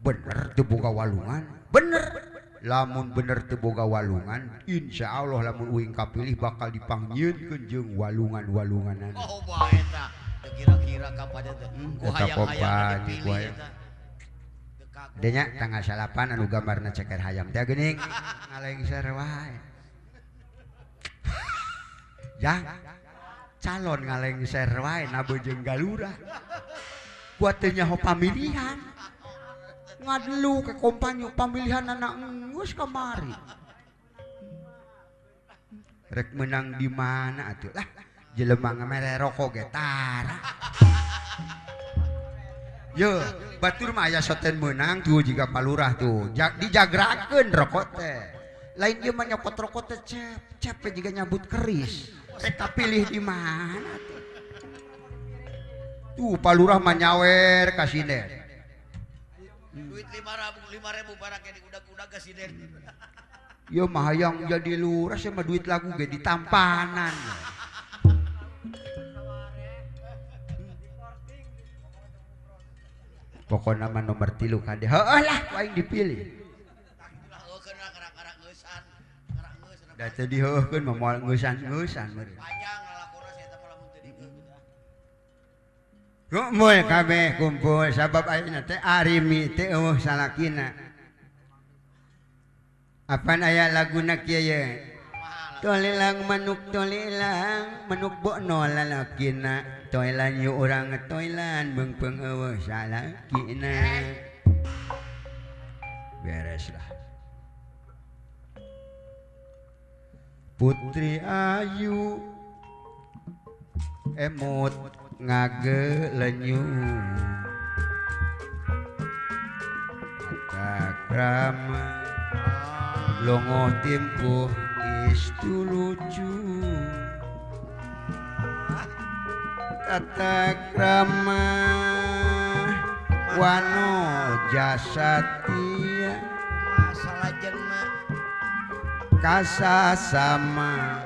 Bener teu boga walungan. Bener. Lamun bener teu boga walungan, insya Allah lamun uing kapilih bakal dipangyieunkeun jeung walungan-walunganana. Oh bae eta. Teu kira-kira kapan teh. Ku hayang-hayang dipilih eta. Denya tanggal 9 anu gambarna ceker hayam teh geuning ngalengser wae. Ya. Calon ngalengser wae nabe jeung galura. Kuat teu nyaho pamilihan. Ngadlu ke kompanyo pamilihan anak geus kamari. Rek menang di mana atuh lah jelema ngamere rokok ge tara. Ye, batur mah aya soten meunang tuh jiga palurah tuh. Dijagrakeun rokok teh. Lain ieu mah nyokot rokok teh cep, cep jiga nyabut keris. Rek kapilih di mana tuh? Tuh palurah mah nyawer ka sinden. Duit 5.000 barang di udag-udag ka sinden. Ieu mah hayang jadi lurah sama duit lagu ge ditampanan. Pokokna mah nomor 3 kade. Heueuh lah ku aing dipilih. Da teu diheueuhkeun mah moal ngeusan-ngeusan meureun. Panjang lalakona sia eta mah. Kumpul kabeh kumpul sabab ayeuna teh arimi teh eueuh salakina. Apan aya laguna kieu ye? Tolelang manuk tolelang manuk bokno lalakina toelan yu urang toelan beungpeung eueuh salakina. Beres lah. Putri Ayu emut ngagelenyu kakrama longo timpuh istu lucu tata krama wano jasatia masalah jenna kasasama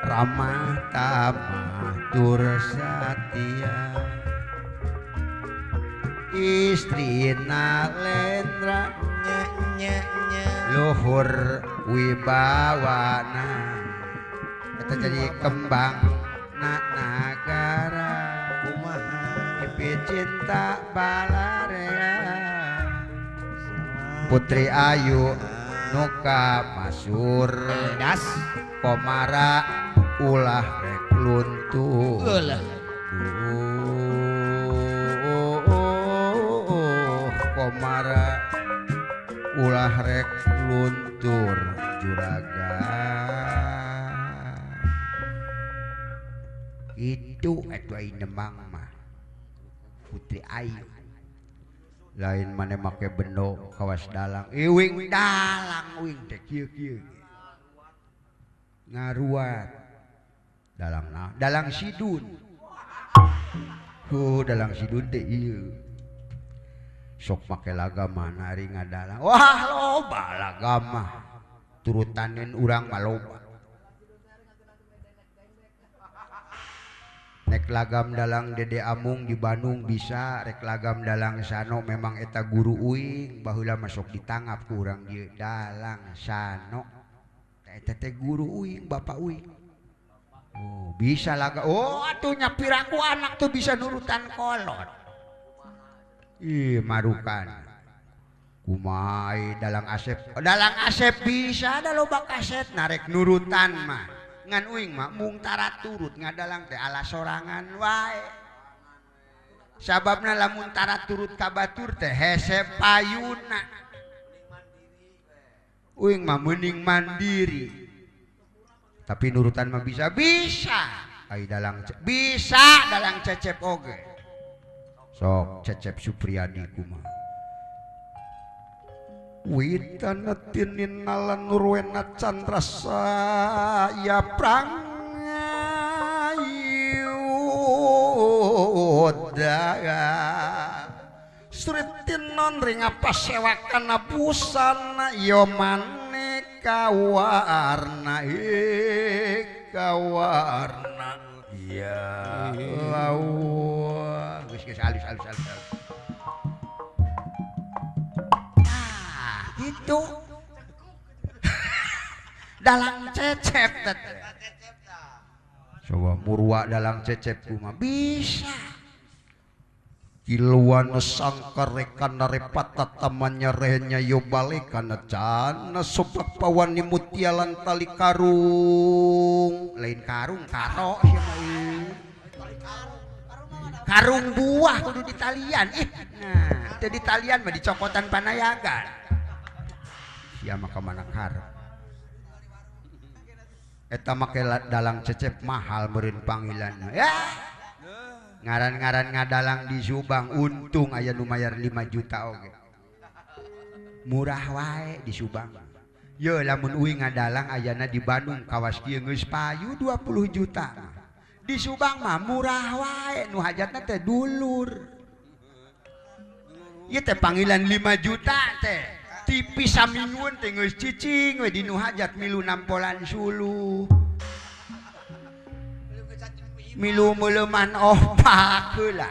ramah tamah tur satia istri nalendra nya nya luhur wibawana eta jadi kembang na nagara kumaha pipi cinta balarea Putri Ayu nuka masur das komara ulah rek luntur ulah komara ulah rek luntur juragan itu atuh ai nemang mah Putri Ayu lain mana make bendo kawas dalang iwing dalang wing teh kieu-kieu ngaruat dalang nah dalang sidun dalang sidun teh ieu sok make lagama nari ngadalang wah loba lagama turutanin urang mah loba rek lagam dalang Dede Amung di Bandung bisa rek lagam dalang Sano memang eta guru uing baheula masuk ditangap ku urang ieu dalang Sano eta teh guru uing bapak uing oh bisa laga oh atuh nya piraku anak tuh bisa nurutan kolot ih marukan kumaha dalang Asep oh, dalang Asep bisa ada loba kaset narek nurutan mah ngan uing mah mung tara turut ngadalang teh ala sorangan wae sababna lamun tara turut ka batur teh hese payuna uing mah mending mandiri tapi nurutan mah bisa bisa ai dalang bisa dalang Cecep oge sok Cecep Supriyadi kumaha Witana tinin nalan nurwena candrasa ya prangayuda Sritinon ring pasewakana busana yo maneka warna eka warna ya lawa geus geus alus alus alus. Itu dalang Cecep coba murwa dalang Cecep kuma bisa kiluan sangkar rekan repata tamannya rehnya yo balekan cana sopak pawani mutialan tali karung lain karung karo karung buah kudu ditalian ih nah teu ditalian mah dicokotan panayagan ya maka mana karep eta make dalang Cecep mahal meureun panggilan ya ngaran-ngaran ngadalang di Subang untung aya nu mayar 5 juta oge murah wae di Subang ye lamun uing ngadalang ayana di Bandung kawas kieu geus payu 20 juta di Subang mah murah wae nu hajatna teh dulur ieu teh panggilan 5 juta teh tipis samingguan teh geus cicing we di nu hajat milu nampolan suluh milu meuleman opak heula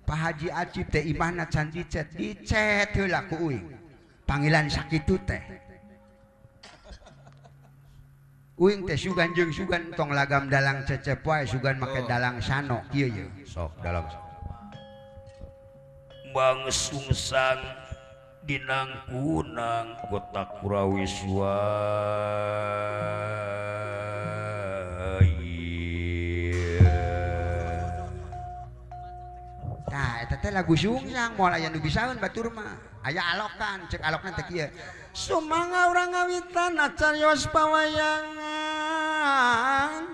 Pak Haji Acip teh imahna can dicet dicet heula ku uing panggilan sakitu teh Uing teh sugan jeung sugan tong lagam dalang cecep wae sugan make dalang sano kieu ye. Sok dalang. Bang sungsang dinangkunang kota Kurawiswa. Tah eta teh lagu sungsang moal aya nu bisaeun batur mah. Aya alokan cek alokna teh kieu. Sumangga urang ngawitan acarios pawayangan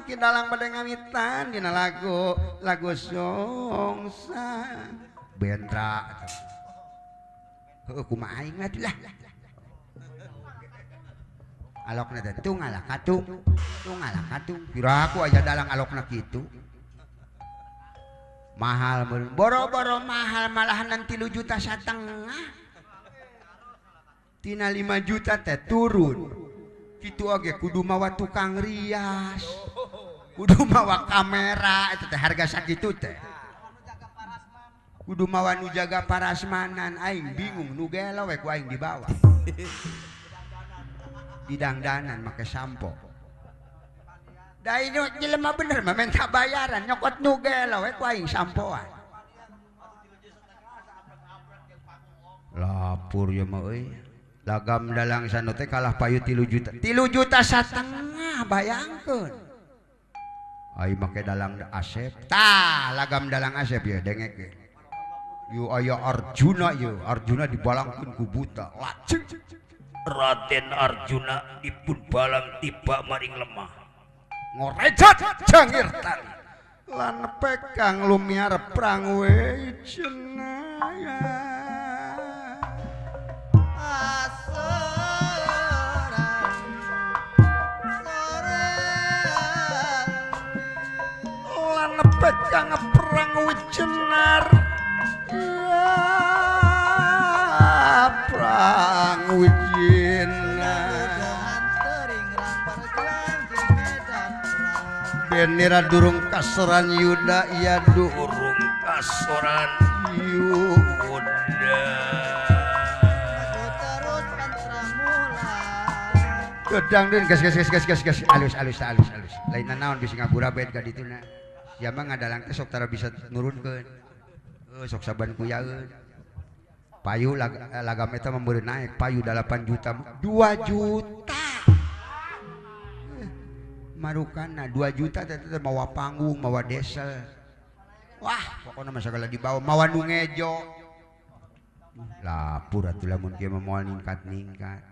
ki dalang bade ngawitan dina lagu lagu sungsang bentra heuh kumaha aing lah alokna teh tungalah katung tungalah katung piraku aya dalang alokna kitu mahal boro-boro mahal malahan 3,5 juta tina 5 juta teh turun kitu oge kudu mawa tukang rias kudu mawa kamera eta teh harga sakitu teh kudu mawa nu jaga parasmanan aing bingung nu gelo we ku aing dibawa didangdanan make sampo da ieu jelema bener mah minta bayaran nyokot nu gelo we ku aing sampoan lapur ya mah euy. Lagam dalang sano teh kalah payu 3 juta. 3,5 juta bayangkeun. Ai make dalang Asep. Tah, lagam dalang Asep ya dengek. Yu aya Arjuna yu, Arjuna dibalangkeun ku buta. Lajeng Raden Arjuna dipun balang tiba maring lemah. Ngorejat jangir tali. Lan pekang lumiar prang we cenaya. Lan pekang perang wijenar ya perang wijenar benira durung kasoran yuda ya durung kasoran yuda. Gedang deun gas gas gas gas gas gas alus alus alus alus lain naon bisi ngagurabet ka dituna sia mah ngadalang teh sok tara bisa nurunkeun sok saban kuyaeun payu lagam eta mah naik payu 8 juta 2 juta marukana 2 juta teh teh mawa panggung mawa desel wah pokona mah sagala dibawa mawa nu ngejo lapur atuh lamun kieu mah moal ningkat-ningkat.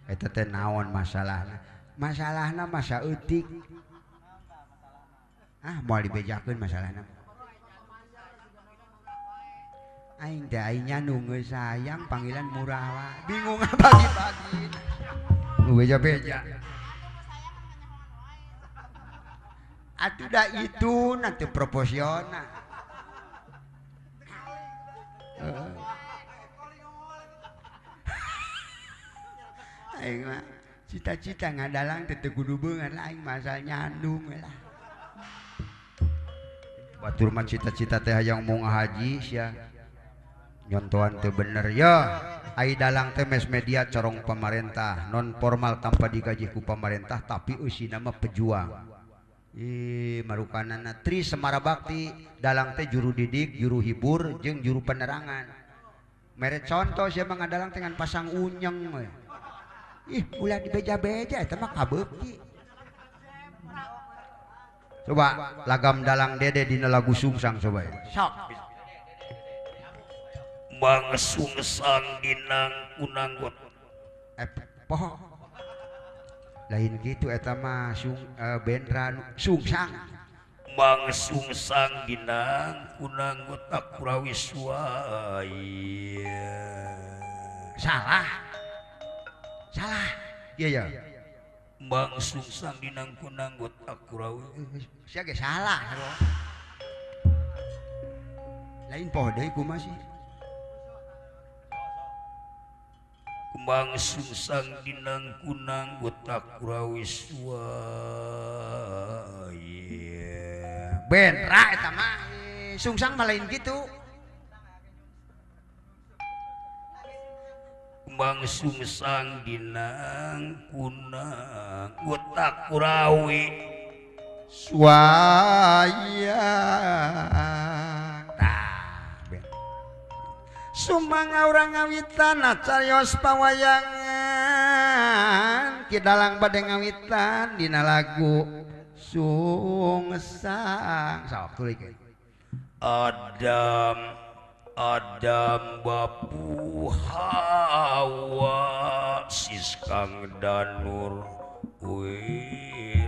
Eta teh naon masalahna? Masalahna masa eutik. Ah, moal dibejakeun masalahna. Aing teh aing nu geus sayang panggilan murah wae. Bingung bagi-bagi. Nu beja-beja. Atuh da itu nanti proporsional. Aing mah cita-cita ngadalang teh teu kudu beungan lah aing masal nyandung lah. Batur mah cita-cita teh hayang mau ngahaji sia. Nyontohan teu bener ya. Ai dalang teh mes media corong pemerintah, non formal tanpa digaji ku pemerintah tapi eusina mah pejuang. Ih marukanana Tri Semara Bakti dalang teh juru didik, juru hibur jeung juru penerangan. Mere contoh sia mah ngadalang dengan pasang unyeng we. Ih, ulah dibeja-beja eta mah kabeuki. Coba lagam dalang Dede dina lagu sungsang coba ya. Sok. Bang sungsang dinang kunanggot. Poho. Lain gitu eta mah sung bendra sungsang. Bang sungsang dinang kunanggot akurawiswa. Salah. Salah. Iya ya. Bang sungsang dinang kunanggot akurawi. Sia ge salah. Lain poho deui kumaha sih? Kembang sungsang dinang kunanggot akurawiswa. Benra eta mah. Sungsang mah lain gitu. Kembang sungsang dinang kunang utak kurawi suayang tah sumangga urang ngawitan cariyos pawayangan ki dalang bade ngawitan dina lagu sungsang sok tulikeun Adam Adam bapu Hawa siskang danur wiri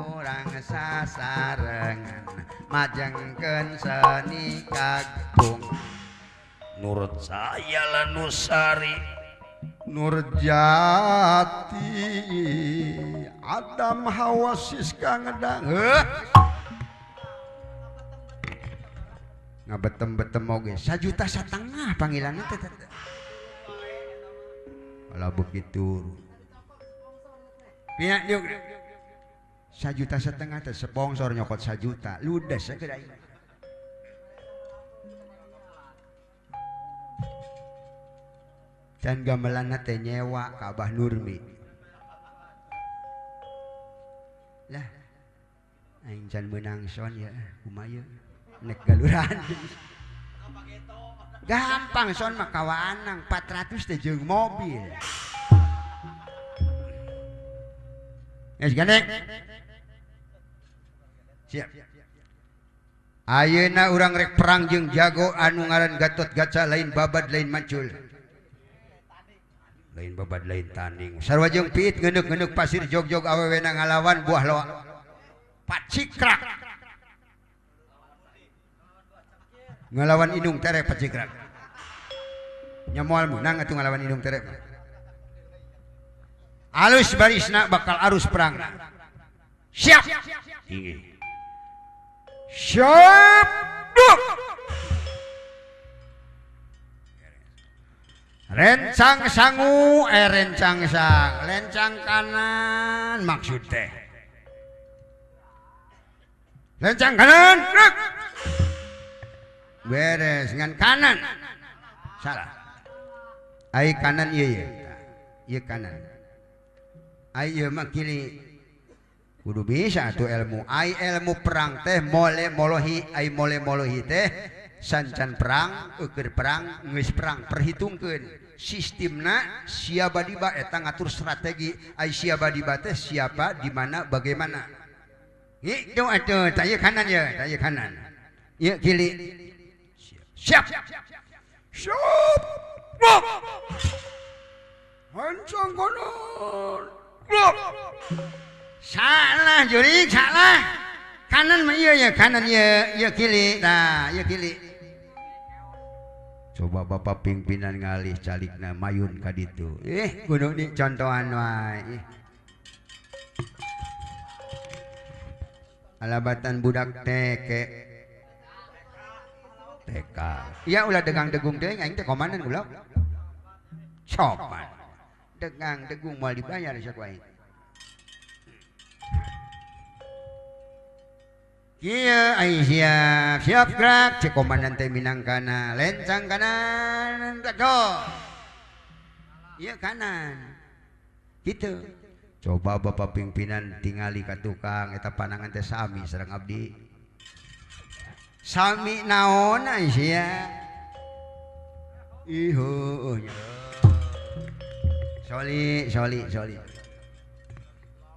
urang sasarengan majengkeun seni kagung nurut saya lanusari Nurjati Adam Hawa siskang dang ngabetem-betem oge 1,5 juta panggilanna teh kalau begitu pihak diuk 1,5 juta teh sponsor nyokot 1 juta ludes ya dan gamelanna teh nyewa ka Abah Nurmi lah aing can meunang son ya kumaha nek galuran gampang son mah kawaanang 400 teh jeung mobil geus gandeng siap ayeuna urang rek perang jeung jago anu ngaran Gatot Gaca lain babad lain mancul lain babad lain tanding sarua jeung piit ngeundeuk-ngeundeuk pasir jog-jog awewena ngalawan buah loak pacikrak ngalawan indung terek pacikrak nya moal meunang atuh ngalawan indung terek alus barisna bakal arus perang siap tinggi siap duk rencang sangu rencang sang lencang kanan maksud teh lencang kanan rek beres dengan kanan salah ai kanan ieu ieu kanan ai ieu mah kiri kudu bisa atuh ilmu ai ilmu perang teh mole molohi ai mole molohi teh sancan perang eukeun perang geus perang perhitungkeun sistemna siapa diba eta ngatur strategi ai siapa diba teh siapa di mana bagaimana gitu atuh tah ieu kanan ye tah ieu kanan ieu kiri siap siap hancang kanan salah jurik salah kanan mah ieu ya kanan ieu ieu kiri nah ieu kiri coba bapak pimpinan ngalih calikna mayun ka ditu kudu di contohan wae alabatan budak TK TK iya ulah degang-degung deui aing teh komandan ulah coban degang-degung moal dibayar sok wae kieu ai siap siap gerak cek komandan teh minang kana lencang kanan gago ieu kanan kitu coba bapak pimpinan tingali ka tukang eta panangan teh sami sareng abdi sami naon ai sia ih heueuh soli soli soli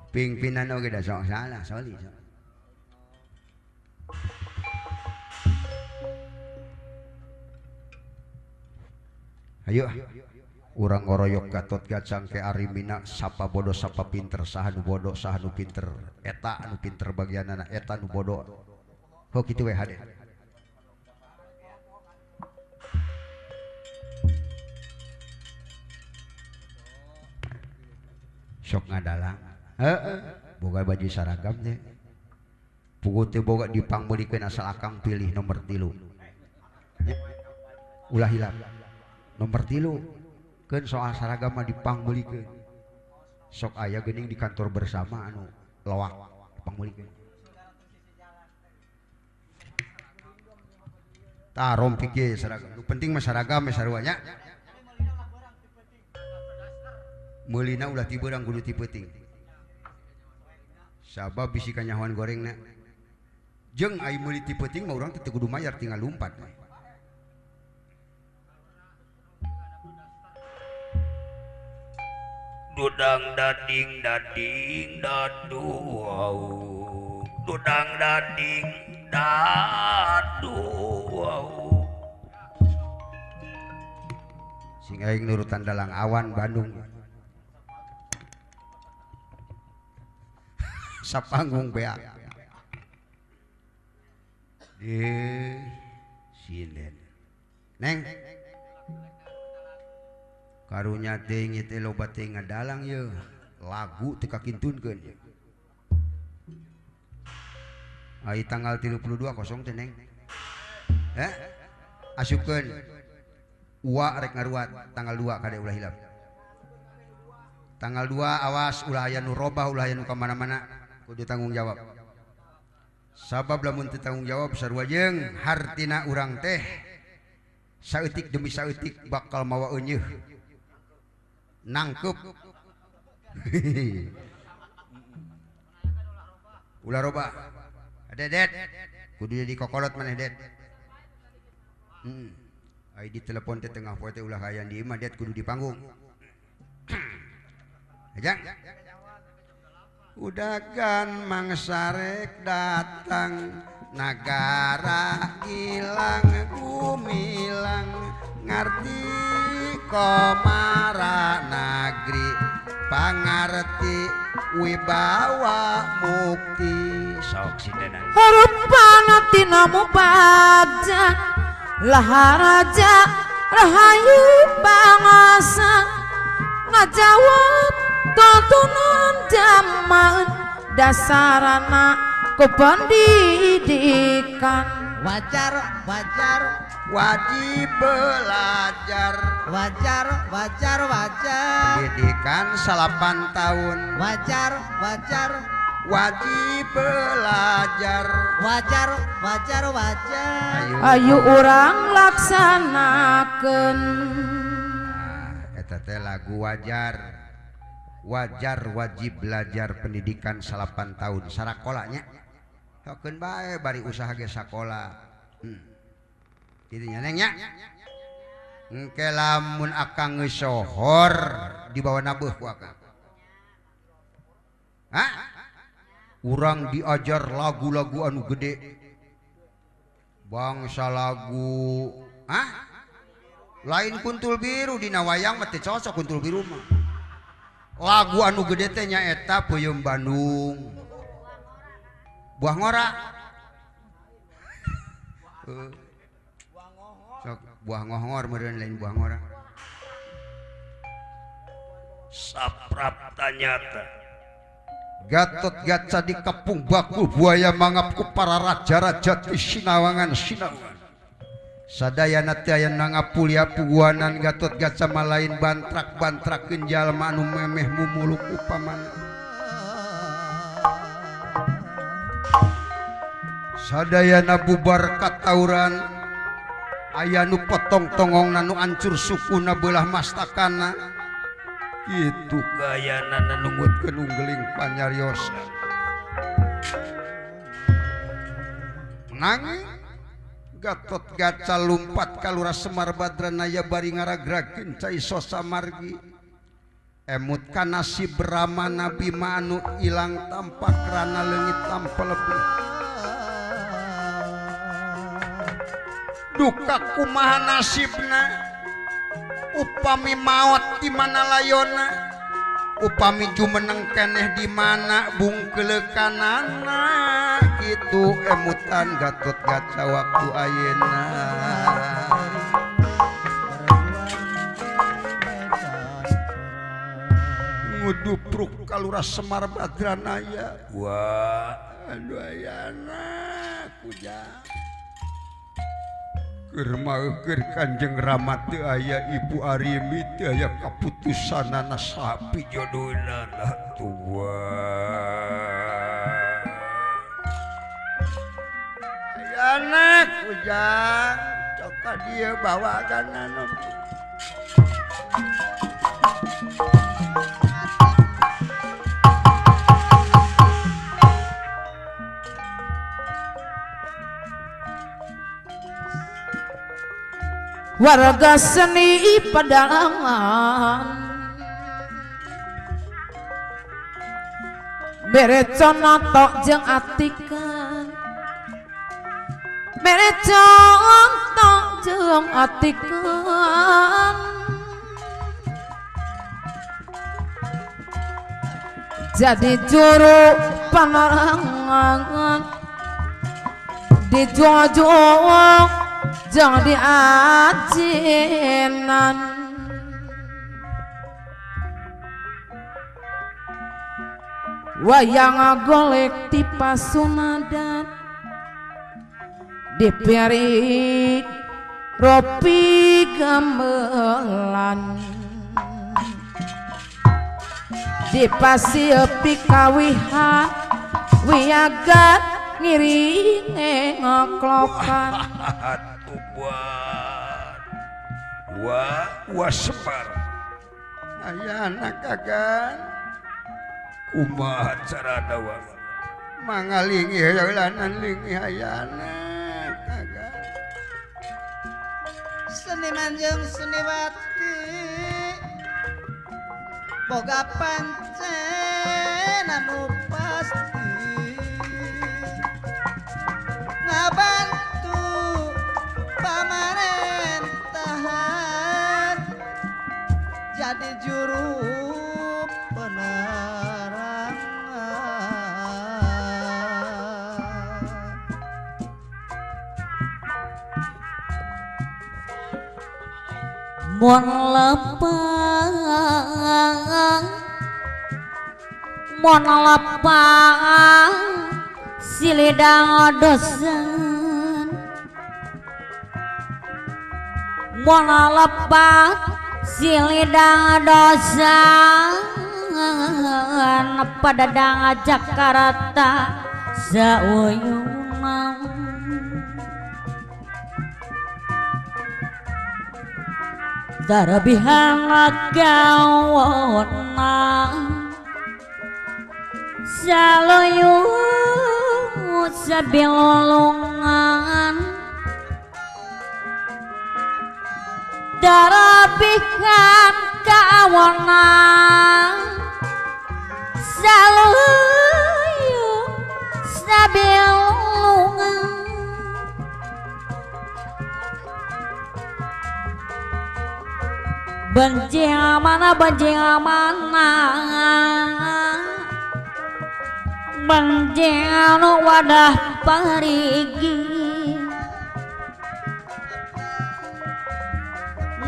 pimpinan oge da sok salah soli soli ayo urang ngoroyok Gatot Gacang ke Arimina sapa bodoh sapa pinter saha nu bodoh saha nu pinter eta anu pinter bagianana eta nu bodoh heuh kitu we hade sok ngadalang heeh boga baju saragam teh puguh teh boga dipangmeulikeun asal akang pilih nomor 3 nya ulah hilap nomor 3 keun soal saragam mah dipangmeulikeun sok aya geuning di kantor bersama anu loak dipangmeulikeun Tah rompik ge seragam. Nu penting mah seragam sarua nya. Meulina ulah ti beurang kudu ti peuting. Sabab bisi kanyahoan gorengna. Jeung ai meuli ti peuting mah urang teh teu kudu mayar tinggal lumpat. Dudang dading dading dadu au. Dudang dading dadu au. Sing aing nurutan dalang awan Bandung. Sapanggung beak. Di sinden. Neng. Karunya teh teh loba teh ngadalang ye lagu teu kakintunkeun ye. Ai tanggal 32 kosong teh Neng. Eh? Asupkeun. Ua rek ngaruat tanggal 2 kade ulah hilap. Tanggal 2 awas ulah aya nu robah ulah aya nu ka mana-mana kudu tanggung jawab. Sabab lamun teu tanggung jawab sarua jeung hartina urang teh saeutik demi saeutik bakal mawa euneuh. Nangkep. Ulah robah. Dedet kudu jadi kokolot maneh det. Ai di telepon teh tengah poe teh ulah hayang di imah det kudu di panggung. Ajang. Udagan mangsarek datang nagara ilang gumilang ngarti komara nagri pangarti wibawa mukti sok sindenan rupana tina mubagja laharaja rahayu pangasa ngajawab tuntunan jaman dasarana ku pendidikan wajar wajar wajib belajar wajar wajar wajar pendidikan 8 tahun wajar wajar wajib belajar wajar wajar wajar ayo urang laksanakeun. Nah, eta teh lagu wajar wajar wajib belajar pendidikan 8 tahun sarakolanya hokeun bae bari usaha ge sakola. Kitu nya Neng nya. Engke lamun akang geus sohor dibawa nabeuh ku akang. Hah? Urang diajar lagu-lagu anu gede. Bangsa lagu, hah? Lain kuntul biru dina wayang mah teu cocok kuntul biru mah. Lagu anu gede teh nyaeta Peuyeum Bandung. Buah ngora. Sok buah ngohor meureun lain buah ngora. Saprapta nyata. Gatot Gaca dikepung bakul buaya mangap ku para raja-raja di Sinawangan Sinawangan. Sadayana teh aya nangapulia puguanan Gatot Gaca malain bantrak-bantrakeun jalma anu memeh mumuluk upamana. Sadayana bubar katauran aya nu potong tongongna nu ancur sukuna beulah mastakana. Kitu gayana nungutkeun unggeling panyariosa. Nanging Gatot Gaca lumpat ka Lurah Semar Badranaya bari ngaragrakeun cai sosa margi. Emut ka nasib Rama Nabi anu ilang tampak rana leungit tanpa lebih. Duka kumaha nasibna upami maot di mana layona upami jumeneng keneh di mana bungkeleukanana kitu emutan Gatot Gaca waktu ayeuna. Ngudupruk ka Lurah Semar Badranaya. Wah, aduh ayana kujang. Keur maeukeun Kanjeng Rama teu aya Ibu Arimi teu aya kaputusanana sapi jodona tua. Ayana kujang. Ka dieu bawa kana. Warga seni pedalangan bere contoh jeung atikan, bere contoh jeung atikan, jadi juru penerangan dijual-jual jangan diajinan. Wayang golek ti pasunadan dipirik ropi gamelan dipasiepi kawihan wiyagan ngiringe ngoklokan. Wah, wah Semar. Aya anak kagan. Kumaha carana wa? Mangalingi heulanan lingi hayana kagan. Seniman jeung seniwati boga pancen anu pasti ngabantu pamarentahan jadi juru penerangan. Mun lepang, mun lepang silidang dosen, mun lepat silidang dosen padadang Jakarta sauyunan. Darabihan kawona saloyu sabilolongan darabihan kawona saloyu sabilolongan. Benci mana, benci mana, benci anu wadah parigi,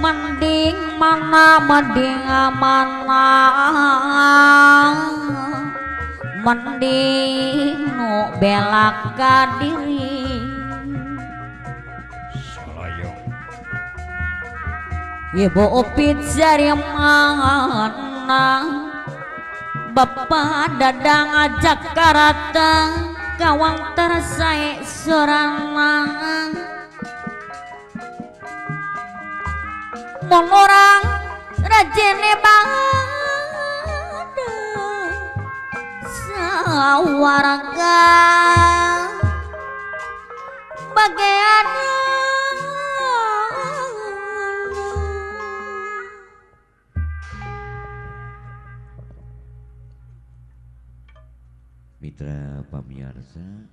mending mana, mending mana, mending nu bela ka diri. Ibu Upit dari mana Bapak Dadang Jakarta kawang tersae sorangan mun urang rajine bada sawarga bagian. Mitra pamiarsa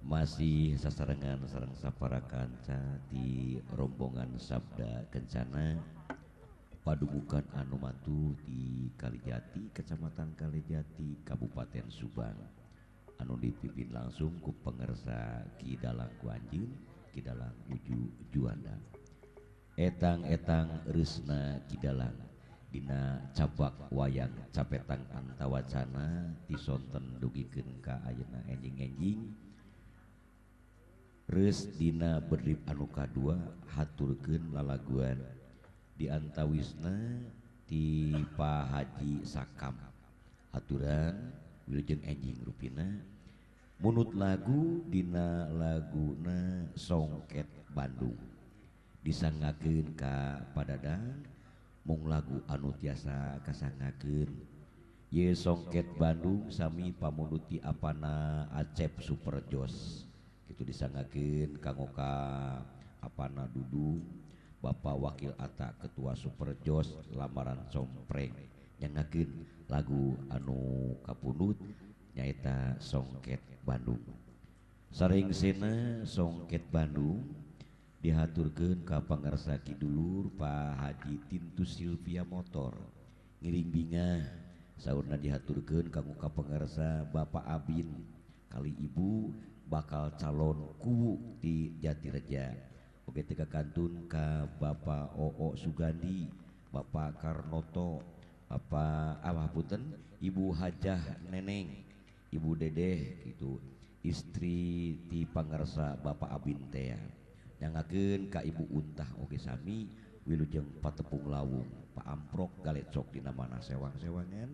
masih sasarengan sareng sapara kanca di rombongan Sabda Kencana padubukan anu matuh di Kalijati, Kecamatan Kalijati, Kabupaten Subang, anu dipimpin langsung ku pangersa Ki Dalang Kuanjeun, Ki Dalang Uju Juanda. Etang-etang resna Ki Dalang dina cabak wayang capetang antawacana tisonten dugikeun ka ayeuna enjing-enjing reus dina berip anu kadua haturkeun lalaguan di antawisna ti Pak Haji Sakam aturan wilujeng enjing rupina munut lagu dina laguna Songket Bandung. Disanggakeun ka Padadang mung lagu anu tiasa kasanggakeun. Ye Songket Bandung sami pamunduti apana Acep Superjos. Kitu disanggakeun kanggo ka apana Dudung, Bapak Wakil Ata Ketua Superjos Lamaran Compreng. Nyanggakeun lagu anu kapundut nyaeta Songket Bandung. Saringsena Songket Bandung dihaturkeun ka pangarsa kidulur Pak Haji Tintu Silvia Motor. Ngiring bingah saurna dihaturkeun kanggo ka pangarsa Bapak Abin kali Ibu bakal calon kuwu di Jatireja. Oge teu kantun ka Bapak Oo Sugandi, Bapak Karnoto, Bapak punten, Ibu Hajah Neneng, Ibu Dedeh gitu, istri ti pangarsa Bapak Abin teh. Nyangakeun ka Ibu Untah oge sami wilujeng patepung lawung, Pak Amprok galecok dina mana sewang-sewangan.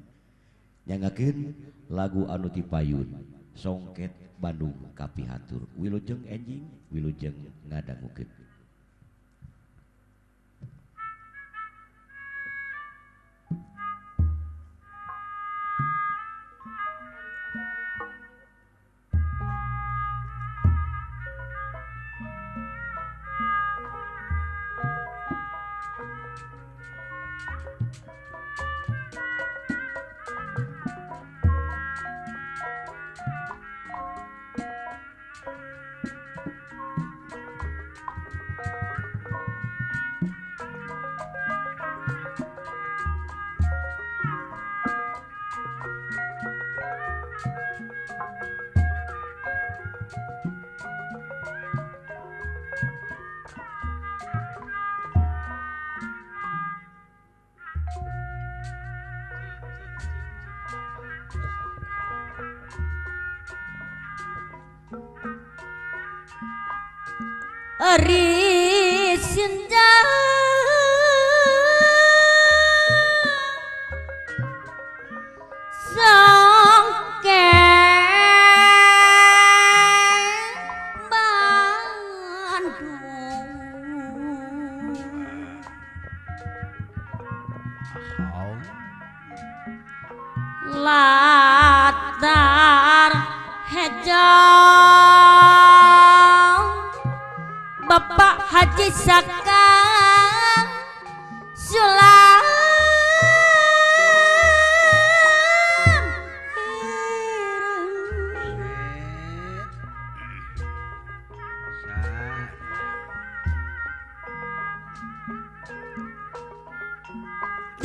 Nyangakeun lagu anu ti payun Songket Bandung kapihatur. Wilujeng enjing, wilujeng ngadangukeun. Ari senja Songket Bandung latar hejo Bapak Haji Sakang Sulam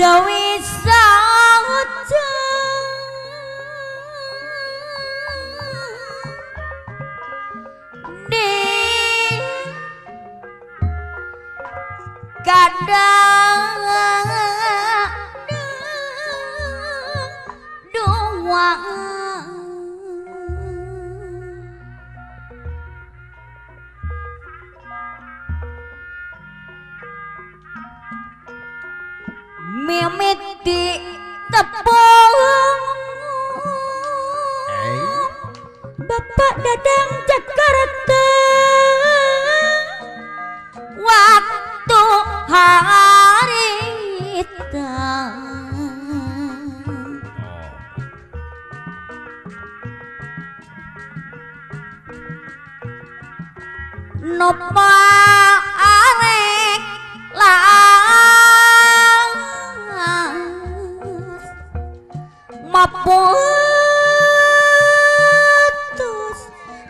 Dewi Saja kadang dua mimiti tepung Bapak Dadang Jakarta waktu harita nopa arek las maputus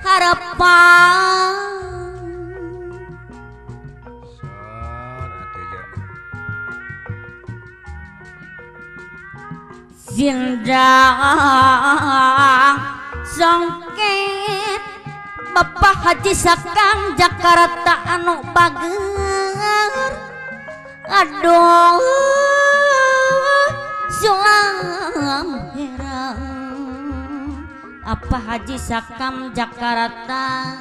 harapan Sindang Songket Bapak Haji Sakang Jakarta anu bager aduh sulam herang apa Haji Sakam Jakarta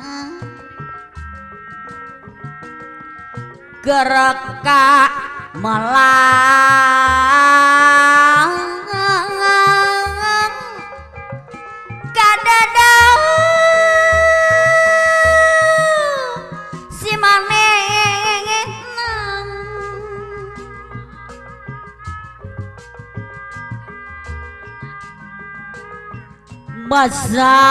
gereka melang kadadang si manehna Basa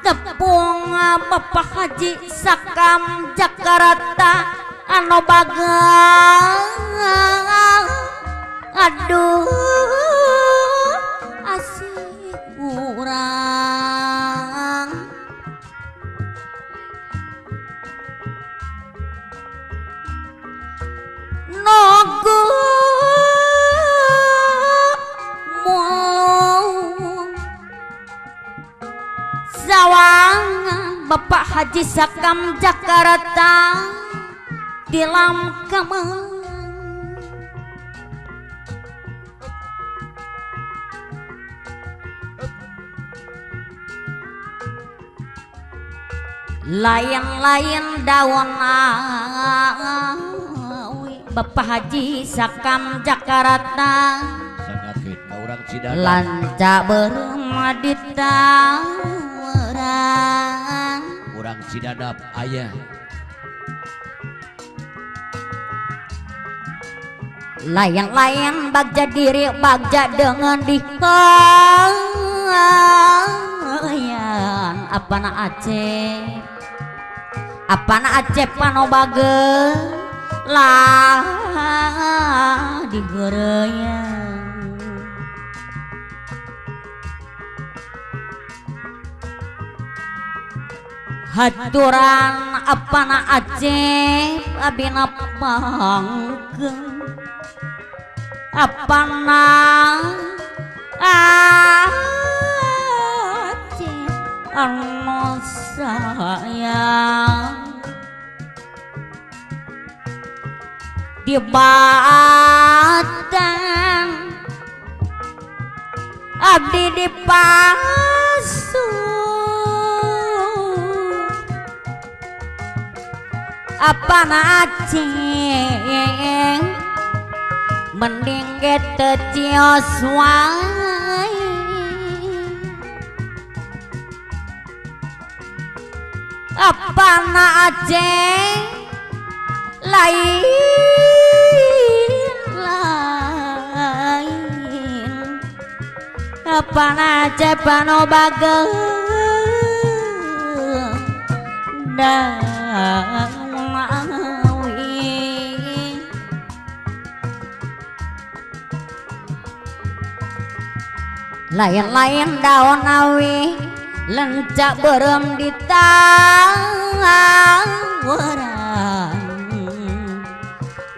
tepung Bapak Haji Sakam Jakarta anu bagang aduh asih urang nogo mulung sawangan Bapak Haji Sakam Jakarta tilam kemeng lain-lain daun awi Bapak Haji Sakam Jakarta lanca beureum ditawaran urang Cidadap ayah layang-layang bagja diri bagja dengan dikayan apana Aceh apana Aceh pano bage lah digeureuyan haturan apana Aceh abina pangkeun apana Aceh anu sayang di batang abdi dipasung apana Aceh mending ge teu cios wae apana Aceh lain lain apana Aceh pano bageng daun awi lain-lain daun awi lencak beureum di tawaran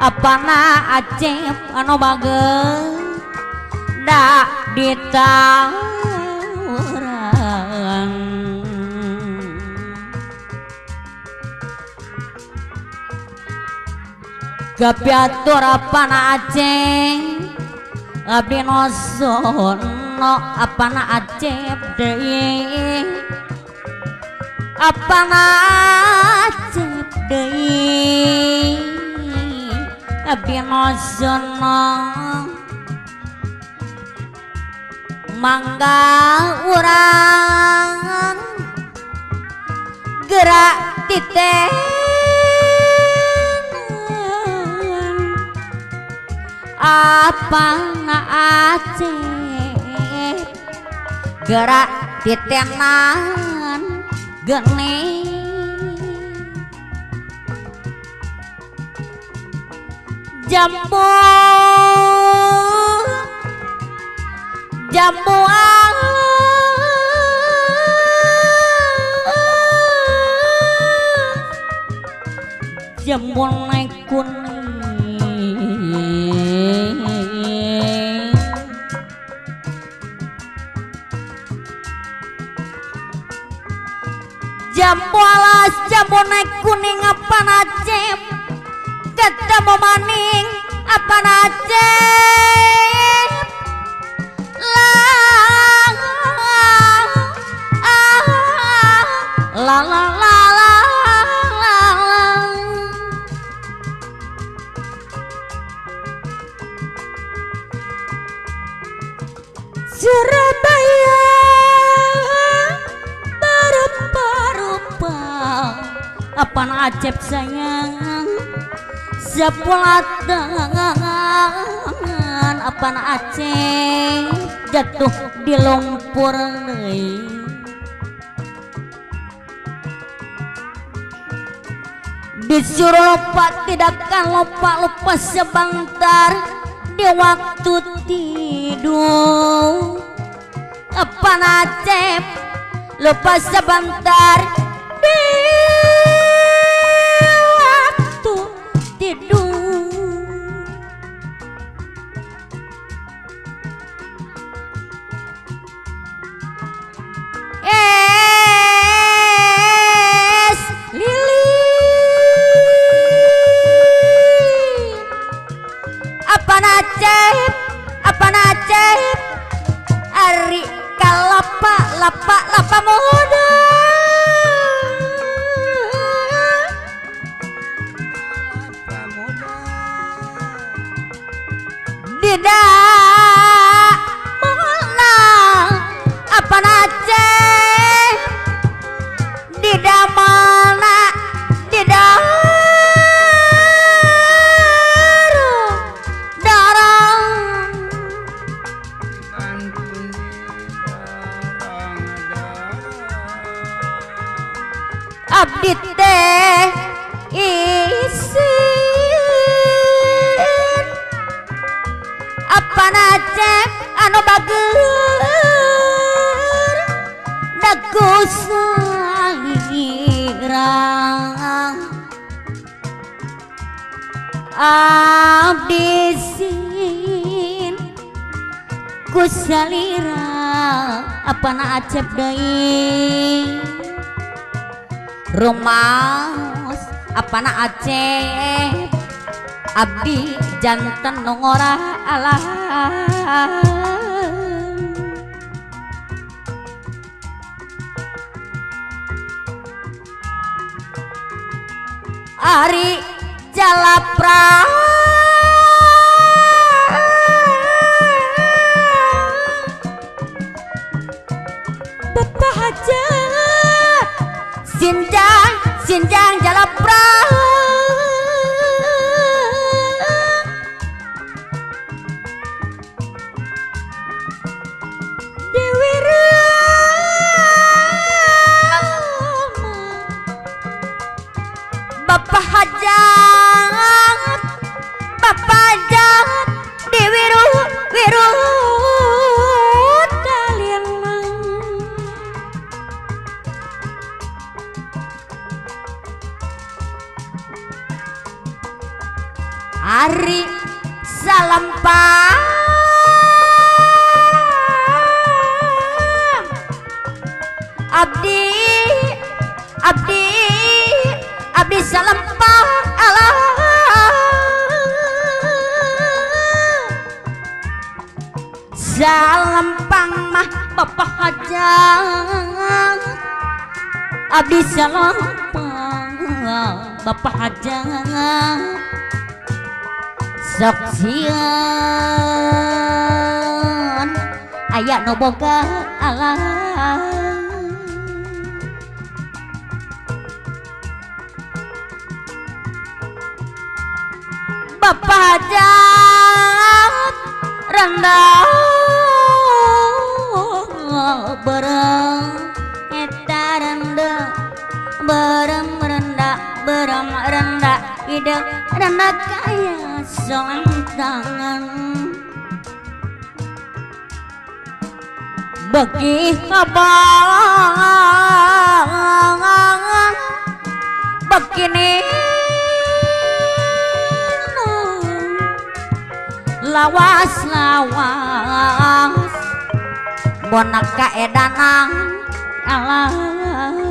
apana Aceh anu bageng da ditawaran gapiatur apana Aceh abdi nosono apana Aceh deui apana Aceh deui abdi nosono mangga urang gerak titenan apana Aceh gerak titenan geni jambu jambu jambu naik kuning jambu alas jambu naik kuning apana Aceh ketemu maning apana Aceh la la la la la la Surabaya berupa-rupa apana Aceh sayang sepulatan apana Aceh jatuh di lumpur deui. Disuruh lupa tidak akan lupa-lupa sebentar di waktu tidur. Apa Acep lupa sebentar di waktu tidur. Es lilin apa Acep, apa Acep ari kalapa lapa lapa muda. Tidak mengenal apa Aceh, tidak mana tidak darah. Abdi teh isin apa Acep anu bager dagu salira. Abdi sin ku salira apa Acep deui rumaos apa Acep abdi janten nu ngora alah. Ari jalapra Bapak hajat sinjang sinjang jalapra. Dewi Rama Bapak hajat, Bapak hajat Dewi Wiru Talilang. Ari salempang abdi abdi abdi salempang alah. Salempang mah Bapak hajat abdi salempang Bapak hajat sok sieun aya nu boga alam. Bapak hajat rendah bereng eta rendah bereng rendah bereng rendah ide rendah kaya sontangan. Bagi abang begini lawas lawas boneka edanang alam.